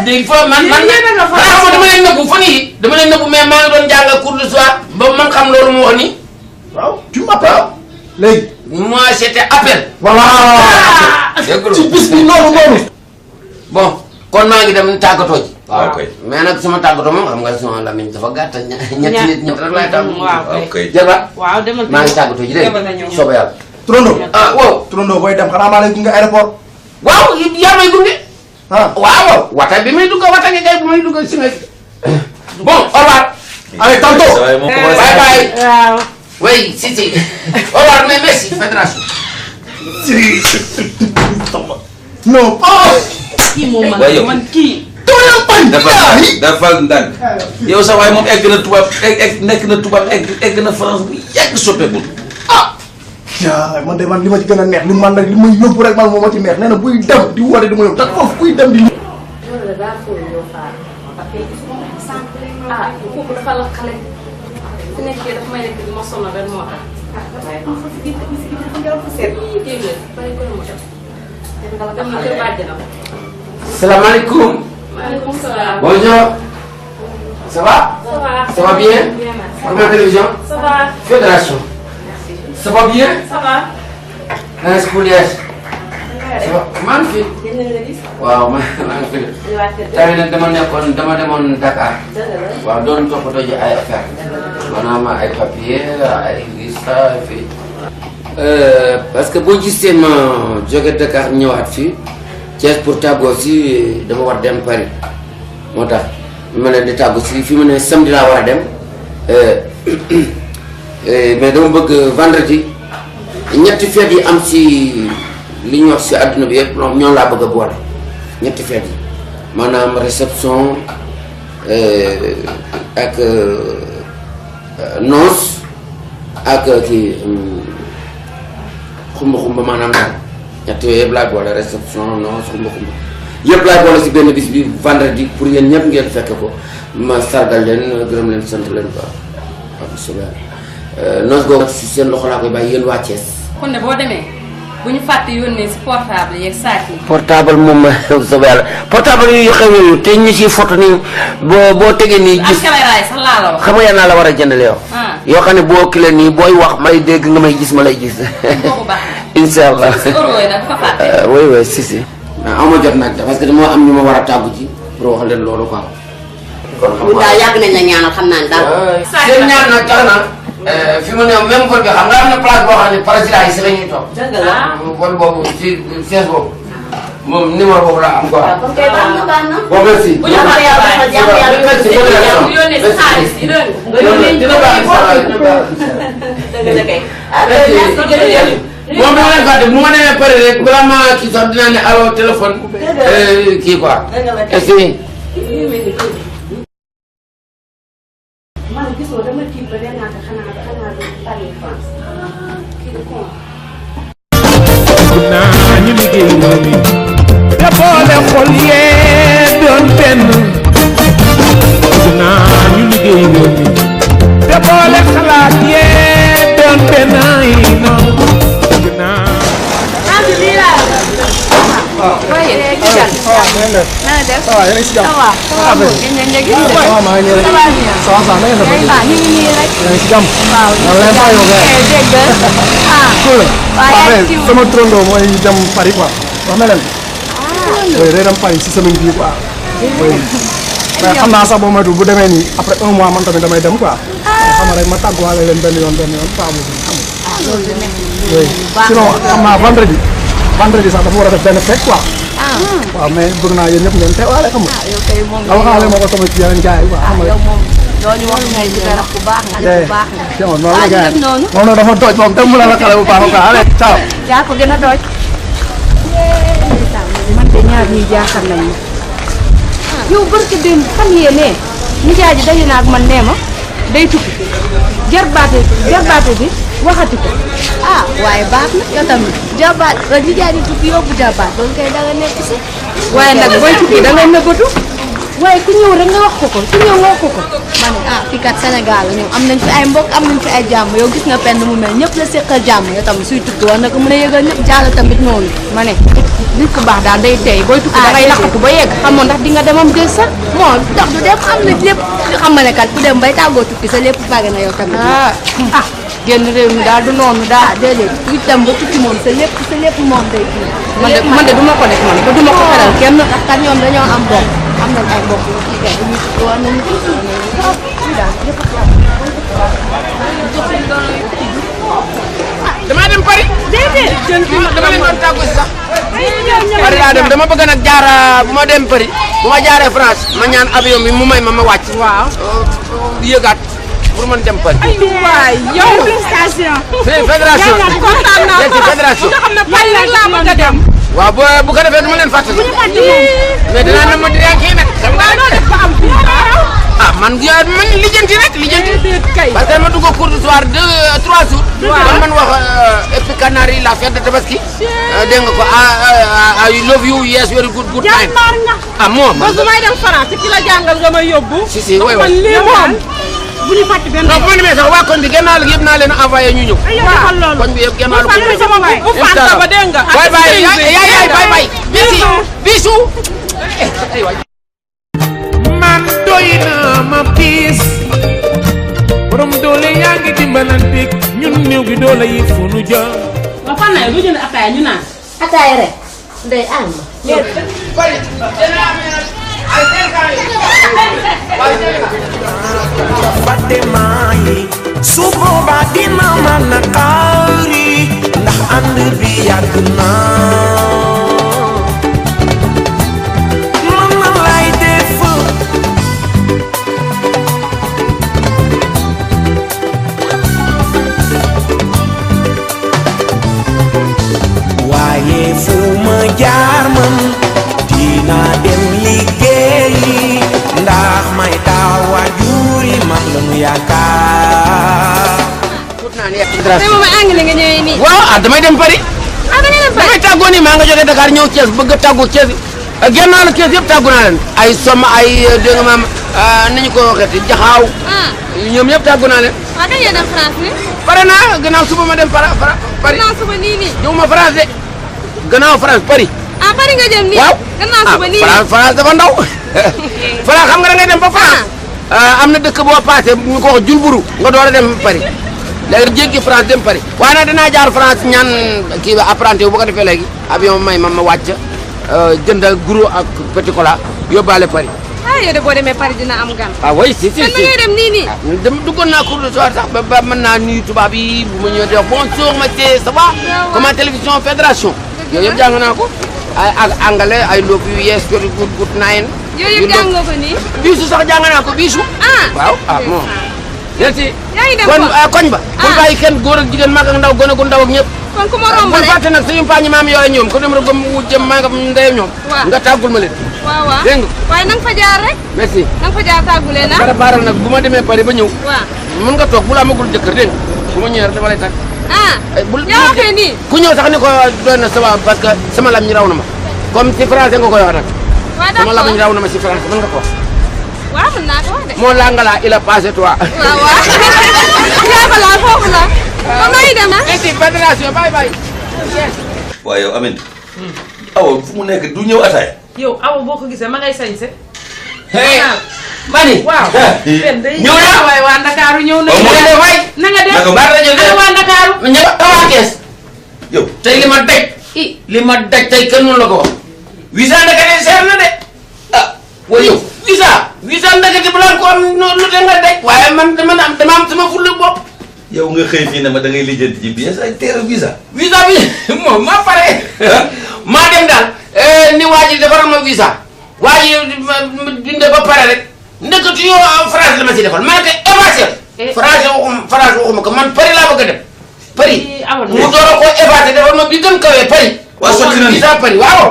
léegi foo man dama leen nëbbu fan yii dama leen nëbbu mais maa ngi doon jàng cours du soir ba man xam loolu mu wax ni waaw tu m'appelles léegi moi c'était appel voilà ci bis bi noonu noonu bon kon maa ngi dem tàggatoo ji waaw kay mais nag sama tàggatoo moom xam nga sama lamiñ dafa gàtt ñetti nit ñett rek laay tàggu waaw kay jabar waaw demal maa ngi tàggatoo ji dégg nga soobee yàlla Trondo ah waaw Trondo booy dem xanaa maa lay gunge aéroport waaw yaa may gunge waaw wata bi may dugg wata gi kay bi may dugg si nga bon au revoir allez tantôt bye bye waaw oui si si au revoir mais merci fédération non kii moom man kii dafal ndànk yow sa waay moom egg na tubaab nekk na tubaab egg na France bu yàgg soppeekul yaa man de man li ma ci gën a neex li man rek li may yóbbu rek man moo ma ci neex nee na buy dem di woote di ma yóbbu te foofu kuy dem di loolu daa fooy yow Faal parce que gis nga sànq ah kooku dafa la xale su nekkee dafa may nekk di ma sonal rek moo tax waaye comme foofu gi dafa ngelaw fa seet dégg nga bàyyi ko mu dem dem na kër bàjjanam. salaamaaleykum. maaleykum salaam. bonjour. ça va. ça va. ça va bien. Comme la télévision. ça va. Fédération. ça va bien. ça va. Nanga si Pouliès. ça va maa ngi fi. waaw maa ngi fi. tey nag dama demoon Dakar. waaw doon toppatoo ji ay affaire maanaam ay papier ay lista fii. parce que boo gisee ma jóge Dakar ñëwaat fii Thiès pour tàggoo si dama war dem Paris moo tax ma leen di tàggu si fi mu ne samedi laa war a dem mais dama bëgg vendredi ñetti fête yi am si li ñuy wax si àdduna bi yëpp ñoom laa bëgg a boole ñetti fête yi maanaam réception ak noce ak kii xumba maanaam daal ñett yooyu yëpp laay boole réception noce xumba yëpp laay boole si benn bis bi vendredi pour yéen ñëpp ngeen fekk ko ma sargal leen gërëm leen sant leen quoi waaw bisimilah noce googu si seen loxo laa koy bàyyi yéen waa Thiès. kon de boo demee bu ñu fàtte yónnee si portable yeeg saak yi. portable moom soobee yàlla portable yu xew yooyu te ñu si photo nii boo tegee nii. ak caméra yi sax laa la wax. xam nga yàlla la war a jëndale yow. yoo xam ne boo kilee nii booy wax may dégg nga may gis ma lay gis. kooku baax na. incha allah si euro yi nag bu ko fàtte. oui oui si si. am ma jot nag parce que dama am ñu ma war a tàggu ci pour wax leen loolu quoi. kon xam nga daal yàgg nañ la ñaanal xam naa ne daal. seen ñaan nag tax na. fi mu ne même vol bi xam nga am na place boo xam ne président yi si la ñuy toog. dëgg la vol boobu si siège boobu moom numéro boobu la am quoi. waaw kon kay baax na baax na. bon merci. bu ñu xaar yàlla dafa jàpp yàlla bu yónnee si xaalis yi dégg nga. nga yónnee dina baax dëgg la kay. moom dama leen fàtte bu ma demee pare rek balaa maa kii sax dinaa ne allo téléphone. kii quoi. est-ce que. man gisoo dama tiit ba dem naa ko xanaa Paris France kii du con. naa ñu liggéey loolu bi te boole xol yee doon benn naa ñu liggéey loolu bi te boole xalaat yee doon benn ay noonu naa. waaw. waaye kii daal. na nga def. def. ça va yéen a ngi si jàmm. ça va ça va moom gën nañ la gis de. waaw maa ngi nii rek. ça va bien. ça va ça na ngeen def. waaw ñu ngi nii rek. yéen a ngi si jàmm. waaw man leen fay yow gars yi. dégg nga. ah. cool. waaw yaa ngi waaw sama trondo mooy dem Paris quoi. wax na leen. oui day dem Paris si semaine bii quoi. oui. mais xam naa sax boo moytuwul bu demee nii après 1 mois man tamit damay dem quoi. xam nga rek ma tàgguwaale leen benn yoon pas mu xam nga. loolu de nekk oui sinon xam naa vendredi sax dafa war a def benn fête quoi. waaw mais bëgg naa yéen ñëpp ngeen teewaale xam nga. yow kay moom la waxaale moo ko sama ci yeneen gars yi quoi xam nga. yow moom doo ñu wax ngay ci dara bu baax nga bu baax nga. noonu la gars yi noonu. moom dafa dooj moom te mu la xale bu baax quoi allez ciao. yaa ko gën a dooj. man de ñaar ñuy jaaxal nañu. yow barke démb fan yee ne nijaay ji daje naa ak man nee ma day tukki jarbaate bi waxati ko. ah waaye baax na yow tamit jabaat nijaay di tukki yóbbu jabaat loolu kay danga nekk si. waaye nag booy tukki da ngay nëbbatu waaye ku ñëw rek nga wax ko ku ñëw nga wax ko. ma ne ah fii kat Sénégal la ñoom am nañ fi ay mbokk am nañ fi ay jàmm yow gis nga penn mu mel ñëpp la seqal jàmm yow tamit suy tukki war na ko mën a yëgal ñëpp jàll tamit noonu. ma ne nit ku baax daal day tey booy tukki da ngay laqatu ba yegg xamoon ndax di nga demam jël sax. bon dox du dem am na lépp xam nga ne kat ku dem bay tàggoo tukki sa lépp pare na yow tamit. ah génn réew mi daal du noonu daal. déedéet ku dem ba tukki moom sa lépp moom day kii. man de du ma ko def man ba du ma ko xelal kenn. ndax kat ñoom dañoo am bokk am nañ ay mbokk yoo kii kay dañuy tukki war nañu tukki damaa dem Paris. déedéet. dama leen doon tàggu si sax. Paris laa dem dama bëgg nag jaar bu ma dem Paris bu ma jaaree France ma ñaan avion bi mu may ma wàcc. waaw yëgaat pour mën dem Paris. ay waay yow félicitation. fédération kontaan naa ci fédération. nga xam ne Paris rek laa bëgg a dem. waaw bu ko defee du ma leen fàttali. bu ñu fàtte moom. mais dinaa ne ma dinaa kii nag. waaw doo def ba am fii. ah man lijjanti rek lijjanti. parce que ma dugg cours du soir 3 jours. waaw man wax Epi Canary la fête de Tabaski. dégg nga ko I love you yes very good time. ah moom man bu may dem France ki la jàngal nga may yóbbu. si way man lii moom bu ñu fàtte benn. non bu ma demee sax waa koñ bi gannaaw yëpp naa leen envoyé ñu ñëw. waaw koñ bi yëpp gannaaw la ko bu fàtte ba dégg nga. bye bye yaay bye bye. bisu man doy na ma piis borom doole yaa ngi dimbalanteeg ñun néew gi doole yi fu nu jëm. ba fan la yow du jënd ataaya ñu naan. ataaya rek ndey ànd. Fatima yi su boobaa dina ma naqari ndax ànd bi yàgg na man na lay def waaye fu ma jaar man dina dem liggéeyi ndax may waajur yi man la ñu yaakaar. tey moom ay anglais nga ñëwee nii. waaw damay dem Paris. da ngay dem Paris damay tàggoo nii maa nga jógee Dakar ñëw Thiès bëgg a tàggu Thiès genn naa la Thiès yëpp tàggu naa leen. ay Somme ay dégg nga maam ni ñu ko waxeeti Jaxaaw. ñoom ñëpp tàggu naa leen. waaw kañ ngeen dem France nii. pare naa gannaaw suba ma dem Paris. gannaaw suba nii nii. ñëwuma France de gannaaw France Paris. ah Paris nga jëm nii. waaw gannaaw suba nii France dafa ndaw. France xam nga da ngay dem ba France. am na dëkk boo passé ñu ko wax Julburu nga door a dem Paris léegi jéggi France dem Paris waaye nag dinaa jaar France ñaan kii ba apprenti bu ko defee léegi avion may ma wàcc jënd gros ak petit cola yóbbaale Paris. yow de boo demee Paris dina am gan. oui si. kan ngay dem nii nii. dem duggoon naa cours de soir sax ba mën naa nuyu tubaab yi bu ma ñëwee di wax bonjour monsieur ça va comment télévision fédération yooyu yëpp jàng naa ko ay ak anglais ay love you yes very good night. yooyu yëpp jàng nga ko nii. biisu sax jàng naa ko biisu. waaw moom. merci. yaa ngi dem kon koñ ba. bul bàyyi kenn góor ak jigéen mag ak ndaw gone gu ndaw ak ñëpp. kon ku ma romb rek bul fàtte nag suñu paañi maam yooyu ñoom ko dem rek ba mu jëm maa nga ndeyam ñoom. nga tàggul ma leen. waaw dégg nga. waaye na nga fa jaar rek. merci. na nga fa jaar tàggulee na. préparal nag bu ma demee Paris ba ñëw. waaw mën nga toog bu la amagul jëkkër dégg nga bu ma ñëwee rek dama lay tàgg. yaa waxee nii. ku ñëw sax ni ko doy na sama parce que sama lam ñi raw na ma comme si français nga koy wax nag. waaw sama lam ñi raw na ma si français mën nga ko wax. waaw mën naa ko wax de. moo langala il a passé toi. waaw yaa ko laal foofu la. kon nooy dem ah. merci fédération bye bye. waaye yow Amine. awa fu mu nekk du ñëw ataay. yow awa boo ko gisee ma ngay sañse. mani waaw. ñëw na waaye waa Ndakaaru ñëw na. na nga def ana waa Ndakaaru. ñëw waa Kees. yow tey li ma daj tey kenn mënu la ko wax. visa ndekete seer na de waaye yow visa ndekete balaa ko am lu te nga daj. waaye man dama am sama fulla bopp. yow nga xëy fii ne ma da ngay lijjanti ci biir ay teere visa. visa bi moom maa pare. maa dem daal ni waa ji defaral ma visa. waa ji binde ba pare rek. ndekete yow France la ma si defal ma ne ko évacuer. France waxuma ko man Paris laa bëgg a dem. Paris mu door a ko évacuer defal ma bi gën kawee Paris. waa sotti na ni visa Paris waaw.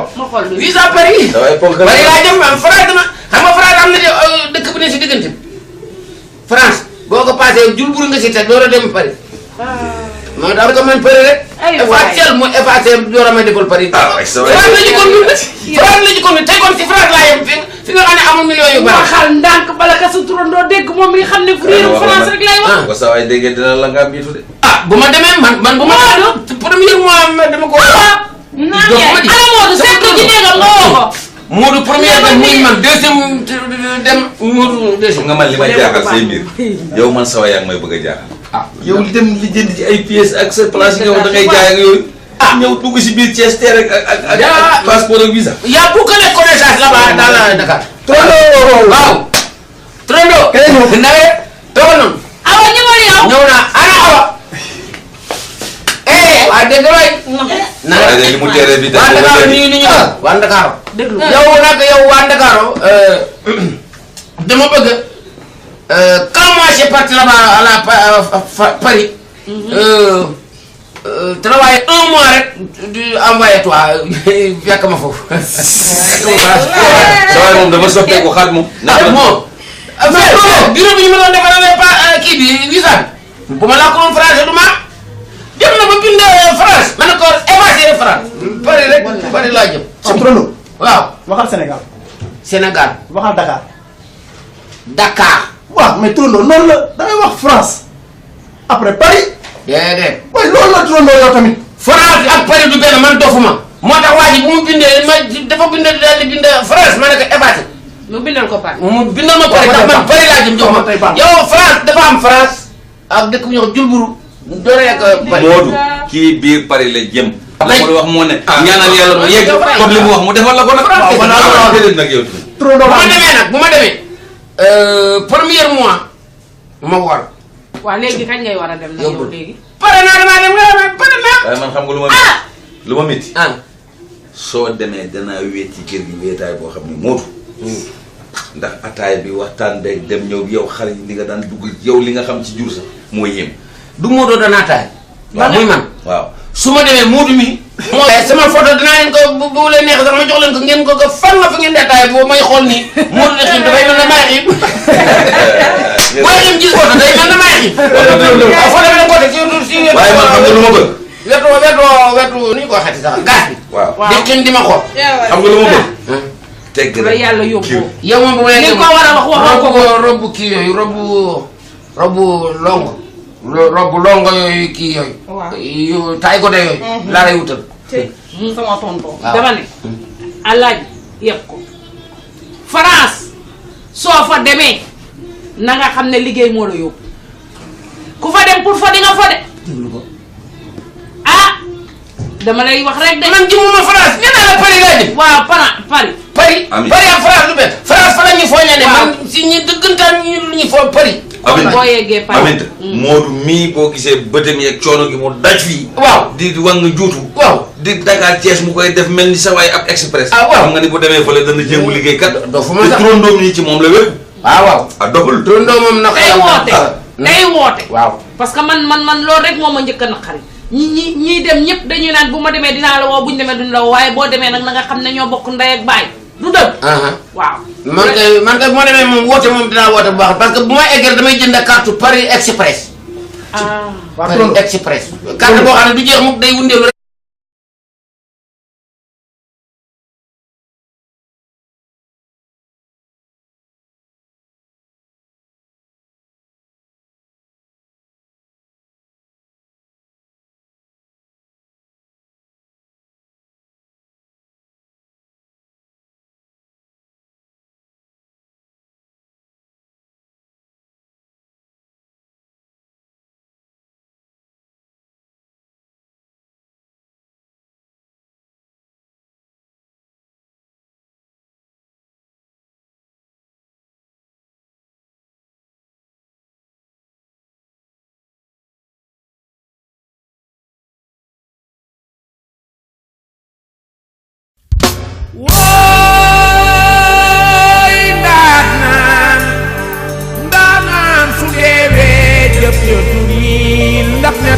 visa Paris. Paris laa jëm am France dama xam nga France am na dëkk bu ne si diggante France boo ko passé jul buru nga si te door a dem Paris. moo tax ko man Paris rek. évacuer mu évacuer door a ma defal Paris. France la ñu kon ñun France la ñu kon tey kon si France laa yem fi nga xam ne amul millions yu bari. waxal ndànk bala ka sa turandoo dégg moom mi nga xam ne réewu France rek lay wax. ko sa waay déggee dina la nga biitu de. bu ma demee man bu ma premier mois dama ko. Modou seet ko ci néegam nga woo ko. Modou premier dem muy man deuxième dem Modou deuxième. nga man li ma jaaxal say mbir yow man sawa yaa ngi may bëgg a jaaxal. yow li dem li jënd ci ay pièces ak sa place yi nga wax da ngay jaay ak yooyu. ñëw dugg si biir Thiès tey rek ak passeport ak visa. y a beaucoup de connaissances là-bas dans Dakar. Trondo waaw. Trondo. ndawe toogal noonu. awa ñëwal yow. ñëw naa ana awa. waa dégg nga waay. waaye de li mu teeree bi waa Dakar nii ni ñu waa Dakar. déglu yow nag yow waa Dakar dama bëgg quand moi j'ai parti là-bas à la Paris. travailler un mois rek du envoyé toi fekk ma foofu. sa waay moom dafa soppeeku xaat moom. moom. bureau bi ñu ma doon defaral kii bi visa bi bu ma la ko woon français du ma dem na ba bind France ma ne ko évacuer France. Paris rek Paris laa jëm. Trondo. waaw waxal Sénégal. Sénégal. waxal Dakar. Dakar. waaw mais Trondo noonu la da ngay wax France après Paris. déedéet. waaye loolu la Trondo yow tamit. France ak Paris du benn man dofuma. moo tax waa ji bu mu bindee dafa bind daal di bind France ma ne ko évacuer. mu bindal ko Paris. mu bindal ma Paris ndax man Paris laa jëm jox ma. yow France dafa am France ak dëkk bu ñuy wax Julburu. dooree ak Paris. Modou kii biir Paris la jëm. la ma wax moo ne. ñaanal yàlla mu yegg comme li mu wax mu defal la ko nag. waaw man naa la nag yow. bu ma demee nag bu ma demee. premier mois ma war. waaw léegi kañ ngay war a dem nag yow léegi. pare naa damaa dem pare naa. waaye man xam nga lu ma métti. lu ma métti. soo demee danaa wéet ci kër gi wéetaay boo xam ne Modou. ndax ataay bi waxtaan beeg dem ñëw yow xale yi li nga daan dugg yow li nga xam ci jur sax moo yéem. du Modou dana ataay. waaw muy man. waaw su ma demee Modou mi. sama photo dinaa leen ko bu leen neexee sax ma jox leen ko ngeen ko fan nga fi ngeen di ataay boo may xool nii Modou de xiim dafay mel ne maa xiim. booy xiim gis photo day mel ne maa xiim. waaw photo bi da nga ko teg ci waaye man xam nga lu ma bëgg. wetu ni ñu ko waxeeti sax gaas bi. waaw di xiim di ma xool. xam nga lu ma bëgg. tegg rek yàlla yóbbu. yow moom bu ma li ko war a wax waxoo ko robu kii yooyu robu longo. robu longo yooyu kii yooyu. waaw taay ko de yooyu. laa lay wutal. sama tonton. dama ne. Alaaji yëpp ko. France soo fa demee na nga xam ne liggéey moo la yóbbu ku fa dem pour fa di nga fa de. ah dama lay wax rek de. man jëmuma France nee naa la Paris laa jëm. waaw Paris. Paris ak France lu benn. France fa la ñuy fooñee ne man si ñi dëggantaan ñu lu ñuy foo Paris. boo yeggee Paris Aminta Modou mii boo gisee bëtam yeeg coono gi mu daj fii. waaw di wang juutu. waaw di Dakar Thiès mu koy def mel ni sa waay ab express. waaw xam nga ni bu demee fële dana jéngu liggéey kat. doo fu ma sax te turandoom nii ci moom la wér. waaw doxul. turandoo moom nag. day woote. waaw parce que man loolu rek moo ma njëkk a naqari. ñiy dem ñëpp dañuy naan bu ma demee dinaa la woo bu ñu demee duñ la woo waaye boo demee nag na nga xam ne ñoo bokk ndey ak baay du dëgg. waaw. man kay bu ma demee moom woote moom dinaa woote bu baax parce que bu ma eggee damay jënd carte Paris Express. Paris Express. carte boo xam ne du jeex mukk day wundeelu rek.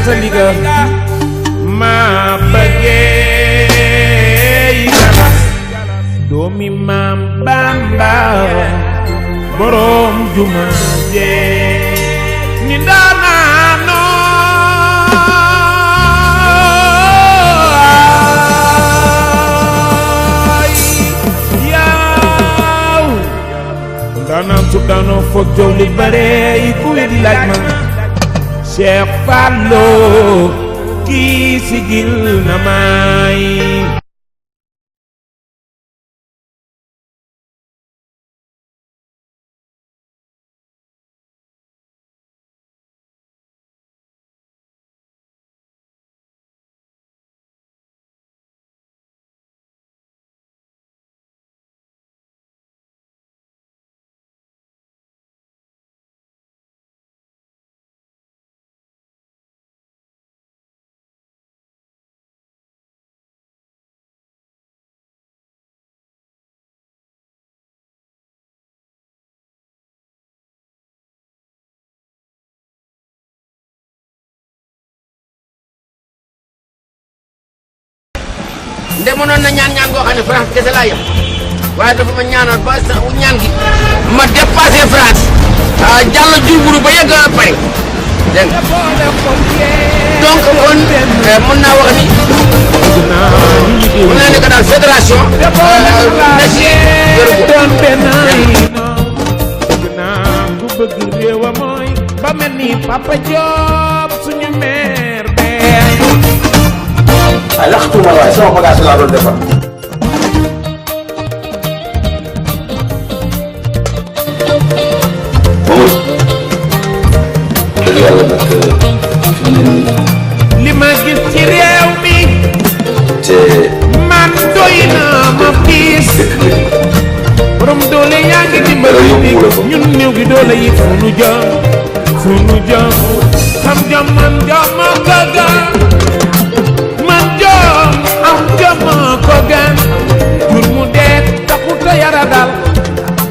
catholique ma bëggee galas doomi maam Bamba borom juma jee ni ndaanaano yaw ndaanaan su daanoo foog jow li bare yi ku wedi laaj ma Cheikh Fallou kii sigil na may nde mënoon na ñaan goo xam ne France kese laa yem waaye dafa ma ñaanal ba ñaan gi ma dépassé France jàll juburu ba yegg Paris dégg nga donc kon mën naa wax ni mën naa ne que daal fédération na ci doon benn bëgg naa ku bëgg réewa mooy ba mel ni Papa Diop suñu maire bee ay laxtuma waaye sama bagage laa doon defar dëgg yàlla nag fi mu ne nii li ma gis ci réew mi te man doy na ma fiis borom doole yaa ngi dimbali ñun néew gi doole yi fu nu jëm xam jom man jom ma ko gën man jom am jom ma ko gën jur mu dee taxut a yara dal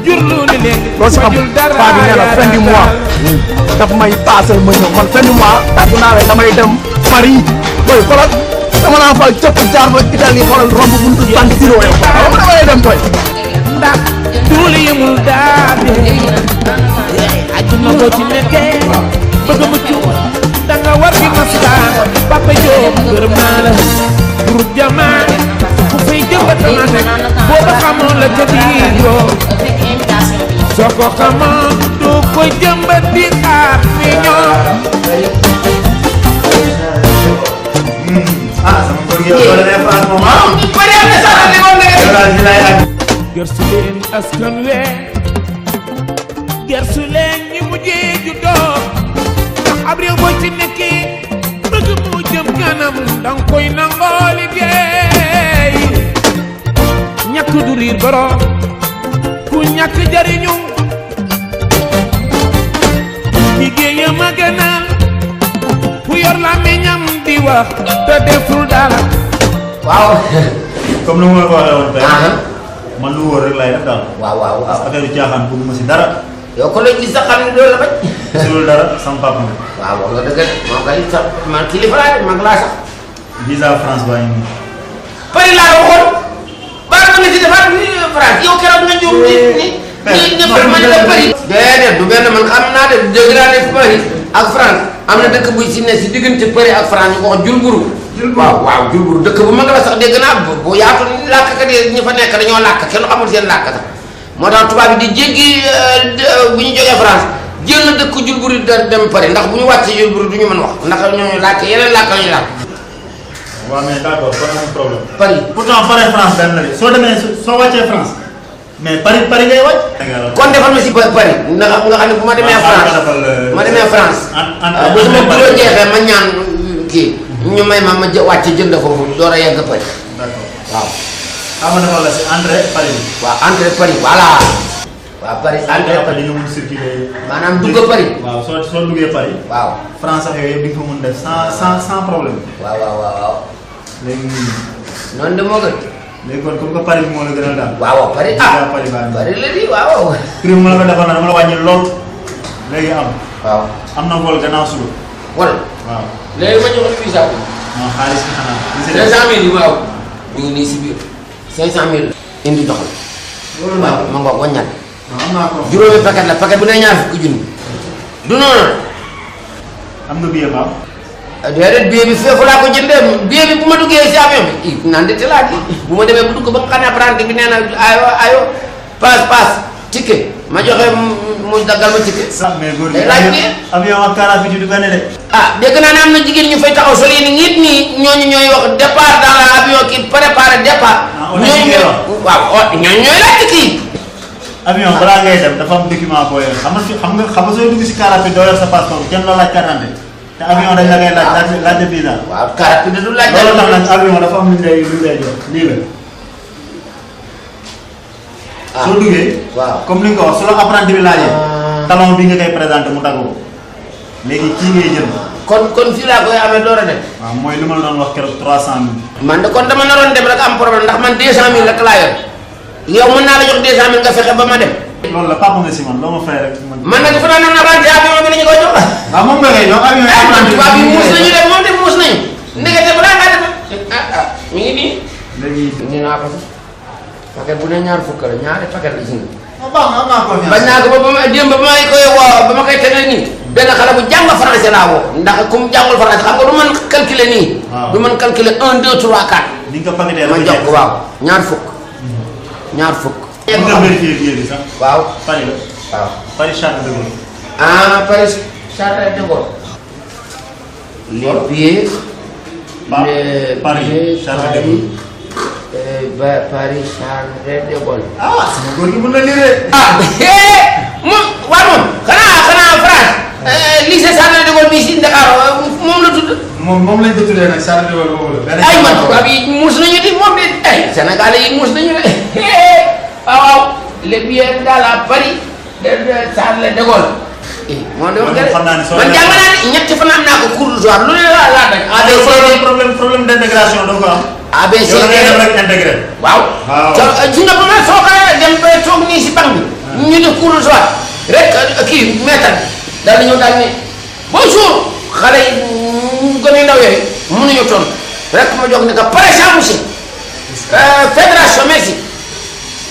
jur lu ni leen fajul dara paa bi nee na fin du mois daf may paasal ma ñëw man fin du mois tàggu naa la damay dem Paris boy xoolal dama naa fa cëpp jaar ba Italie xoolal romb buntu San Siro yow damay dem boy ndax duuli yëmul daabe àdduna boo ci nekkee bëgg mucc danga war di maskaan Papa Diop gërëm naa la pour jamaa ku fay jëmbat tamaate booba xamoon la ca biiroo soo ko xamoon du ko jëmbat di xaar fi ñoo sama góor gi yow doo demee France moom gersu leen askan we gersu leen ñi mujjee juddoo ndax ab réew boo ci nekkee bëgg mu jëm kanam danga koy nangoo liggéey ñàkk du riir borom ku ñàkk jariñu liggéeyam a gënal ku yor la meñam di wax te deful dara waaw comme ni ma la ko waxee woon tey man lu wóor rek laay def daal waaw affaire yu caaxaan bëgguma si dara yow ko la gis sax xam ne loolu la bañ si loolu dara sama papa nga waaw wax nga dëgg moo koy sax man kilifa laa mag laa sax visa France baa ngi nii Paris laa waxoon baa nga ci defaat ni France yow keroog nga ñëw ni ma ne la Paris déedéet du benn man xam naa de dëgg naa ne Paris ak France am na dëkk buy si ne si diggante Paris ak France ñu ko wax Julburu waaw Julburu dëkk bu mag la sax dégg naa bu yaatu làkkat yi ñi fa nekk dañoo làkk kenn amul seen làkk sax moo tax tubaab bi di jéggi bu ñu jógee France jël na dëkk Julburu dem Paris ndax bu ñu wàccee Julburu du ñu mën wax ndax ñooñu làkk yeneen làkk la ñuy làkk waaw mais d'accord kon amul problème Paris pourtant Paris France benn la de soo demee soo wàccee France mais Paris ngay wàcc. kon defal ma si Paris nga xam ne bu ma demee France ma demee France bu sama bureau jeexee ma ñaan kii ñu may ma wàcc jënd foofu door a yegg Paris. d'accord waaw. xam nga defal la si entrée Paris. waaw entrée Paris voilà. waaw Paris entrée Paris dañu mun circuler. maanaam dugg Paris. waaw soo duggee Paris. waaw France ak yooyu yëpp di nga ko mun def sans problème. waaw. léegi noonu de moo gën. léegi kon comme que Paris moo la gënal daal. waaw Paris Paris baa Paris la di waaw. prix mu la ko defal na dama la wàññi lool léegi am. waaw am na vol gannaaw suba. wala. waaw léegi ma jox visa bi. non xaalis bi xanaa. 500 000 yi waaw. ñu ngi nii si biir 500 000 indi jox la. waaw ma ngoog wàññal. am naa ko. juróomi paquet la paquet bu ne ñaar fukki junni. du noonu. am nga billet ba. déedéet billet bi feefu laa ko jëndee billet bi bu ma duggee si avion bi naan de telaat bu ma demee bu dugg ba nga xam ne apprenti bi nee na ayo passe ticket ma joxe mu daggal ma ticket. mais góor day laaj bi avion ak car rapide du benn de. ah dégg naa ne am na jigéen ñu fay taxaw sol yi ni nit nii ñooñu ñooy wax départ dans l'avion ki préparé départ. ñooñu waaw ñooñu ñooy laaj kii. avion balaa ngay dem dafa am document boo yor xam nga sooy dugg si car rapide doo yor sa passeport kenn loo laaj carte d'identité te avion dañ la ngay laaj visa. waaw car rapide du laaj. loolu tax nag avion dafa am lu ñu lay jox lii la. soo duggee. waaw comme ni nga ko wax su la apprenti bi laajee. talon bi nga koy présenté mu dagg ko léegi kii ngay jël. kon fii laa koy amee door a dem. waaw mooy li ma la doon wax keroog 300 000. man de kon dama naroon dem rek am problème ndax man 200 000 rek laa yor yow mën naa la jox 200 000 nga fexe ba ma dem. loolu la papa nga si man loo ma fay rek. man nag dafa naan apprenti avion bi la ñu koy jox. waaw moom nga koy jox avion yi apprenti tubaab yi muus nañu de moom de muus nañu. ndekete balaa ngaa def mi ngi nii. léegi nii naa ko paquet bu ne ñaar fukk la ñaari paquet la gis nga. baax na am naa confiance. bañ naa ko ba ma démb ba may koy woo ba ma koy tegal nii benn xale bu jàng français laa woo ndax comme jàngul français xam nga du mën calculer nii. waaw du mën calculer 1 2 3 4. ni nga ko paquetee ma jox ko waaw ñaar fukk. ñaar fukk. mën nga vérifier billet bi sax. waaw Paris la. waaw Paris Charles de Gaulle. ah Paris Charles de Gaulle. les billets. Paris Charles de Gaulle. Paris Charles de Gaulle. ah sama góor gi mën na lire. ah moom waaw moom xanaa France. lycée Charles de Gaulle bi si Dakar moom la tudd. moom lañ ko tuddee nag Charles de Gaulle boobu la. ay man tubaab yi muus nañu di moom de ay Sénégalais yi muus nañu de waaw waaw les billets dans la Paris de Charles de Gaulle. moo de wax nga de man jàng naa ne ñetti fan am naa ko cours du soir lu ne laa daj. ABC problème d'intégration doo ko am. ABC yow da ngay dem rek intégré. waaw. su nga ba ma soo ko dem ba toog nii si banc bi. ñu def cours du soir rek kii maître daal di ñëw daal ne bonjour xale yi gën a ndaw yooyu mënuñu toon rek ma jox ne que par exemple monsieur fédération merci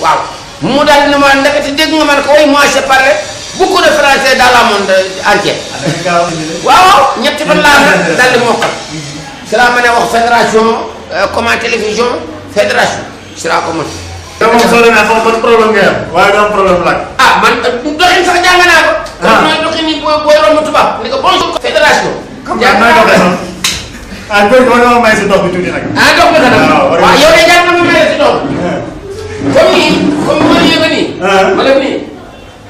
waaw mu daal di ne ma ndekete dégg nga man ko oui moi je parle beaucoup de français dans le monde entier. waaw ñetti fan laa daal di mokkal. si laa mën a wax fédération comment télévision fédération si laa ko mën. yow moom soo demee foofu ban problème ngay am waaye doo am problème laaj. ah man doxin sax jàng naa ko. kon mooy doxin ni booy romb tubaab ni ko bonjour fédération. jàng naa ko ah góor gi war nga ma may si dox bi tuuti nag. ah dox bi nag waaw yow de jàng na ma may si dox. comme nii comme ma yëg nii. ma def nii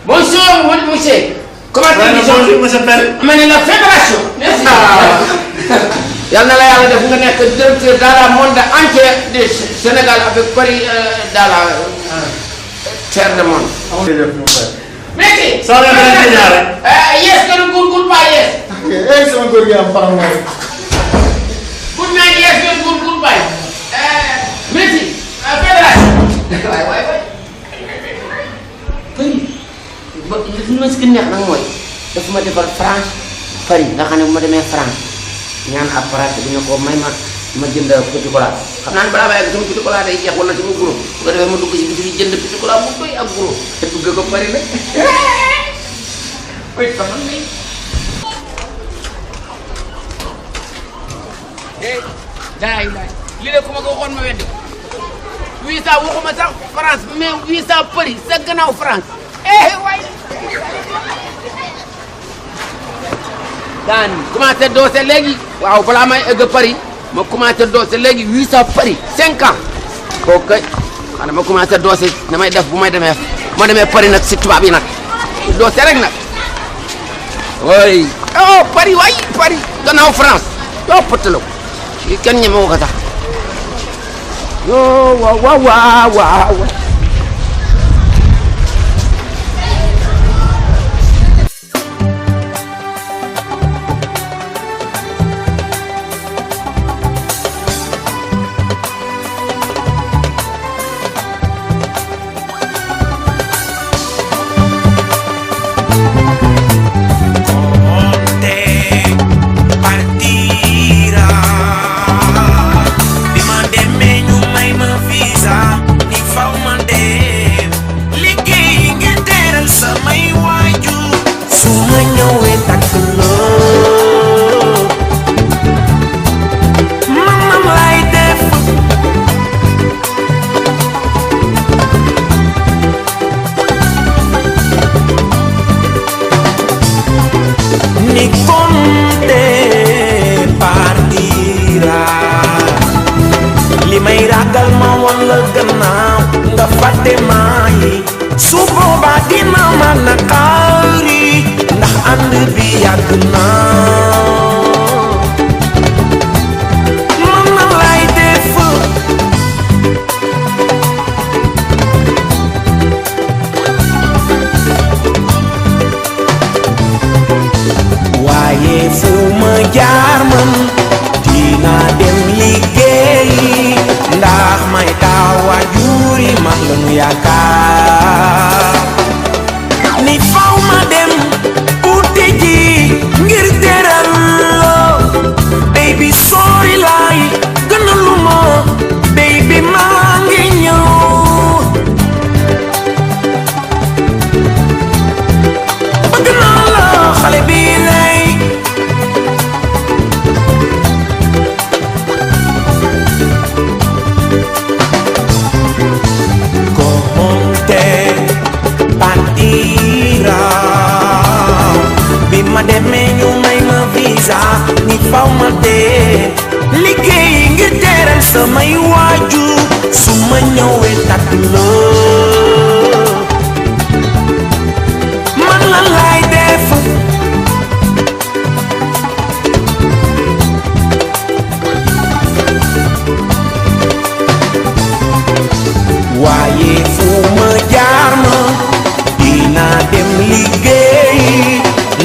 bonjour monsieur. comment télévision bonjour monsieur Pell. ma ne la fédération. merci. yal na la yàlla def nga nekk directeur dans le monde entier du Sénégal avec Paris dans la terre du monde. merci. soo leen beneen bi ñaare. yes que le gour pas yes. ok sama góor gi am faram mooy. good night yes que le gour pas. merci. fédération. waay waay waay. Paris. ba li ma si gën neex nag mooy dafa ma defal France Paris nga xam ne bu ma demee France. ñaan appareil bi ñu ko may ma jënd petit cola xam naa ne balaa may ak sama petit cola day jeex wala sama guro bu ko defee ma dugg si biti bi jënd petit cola bu doy ak guro te dugg ko bari nag koy tamal ni daay li de ku ma ko waxoon ma weddi 800 waxuma sax France mais 800 Paris sa gannaaw France waay daan commencé doose léegi waaw balaa may egg Paris ma commencé doose léegi 800 Paris 5 ans kooku kay xanaa ma commencé doose damay def bu may demee ma demee Paris nag si tubaab yi nag doose rek nag oui oh Paris waay Paris gannaaw France yoo pëtalo yi kenn ñeme ko sax yoo waaw xale bi lay con te partirà bi ma demee ñu may ma visa ni faw ma dee liggéey ngir teral samay waajur su ma ñëwee takk la man la lay def waaye fu ma jaar ma dina dem liggéey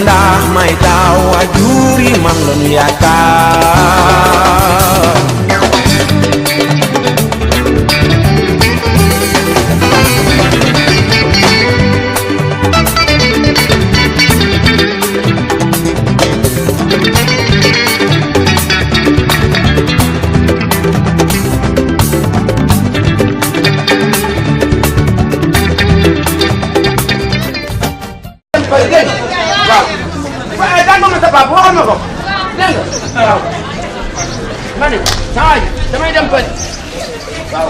ndax may daaw waajur yi man la ñu yaakaar waaw waaye daan ma sa papa waxoon na ko dégg nga waaw ma ne saa waay damay dem pël waaw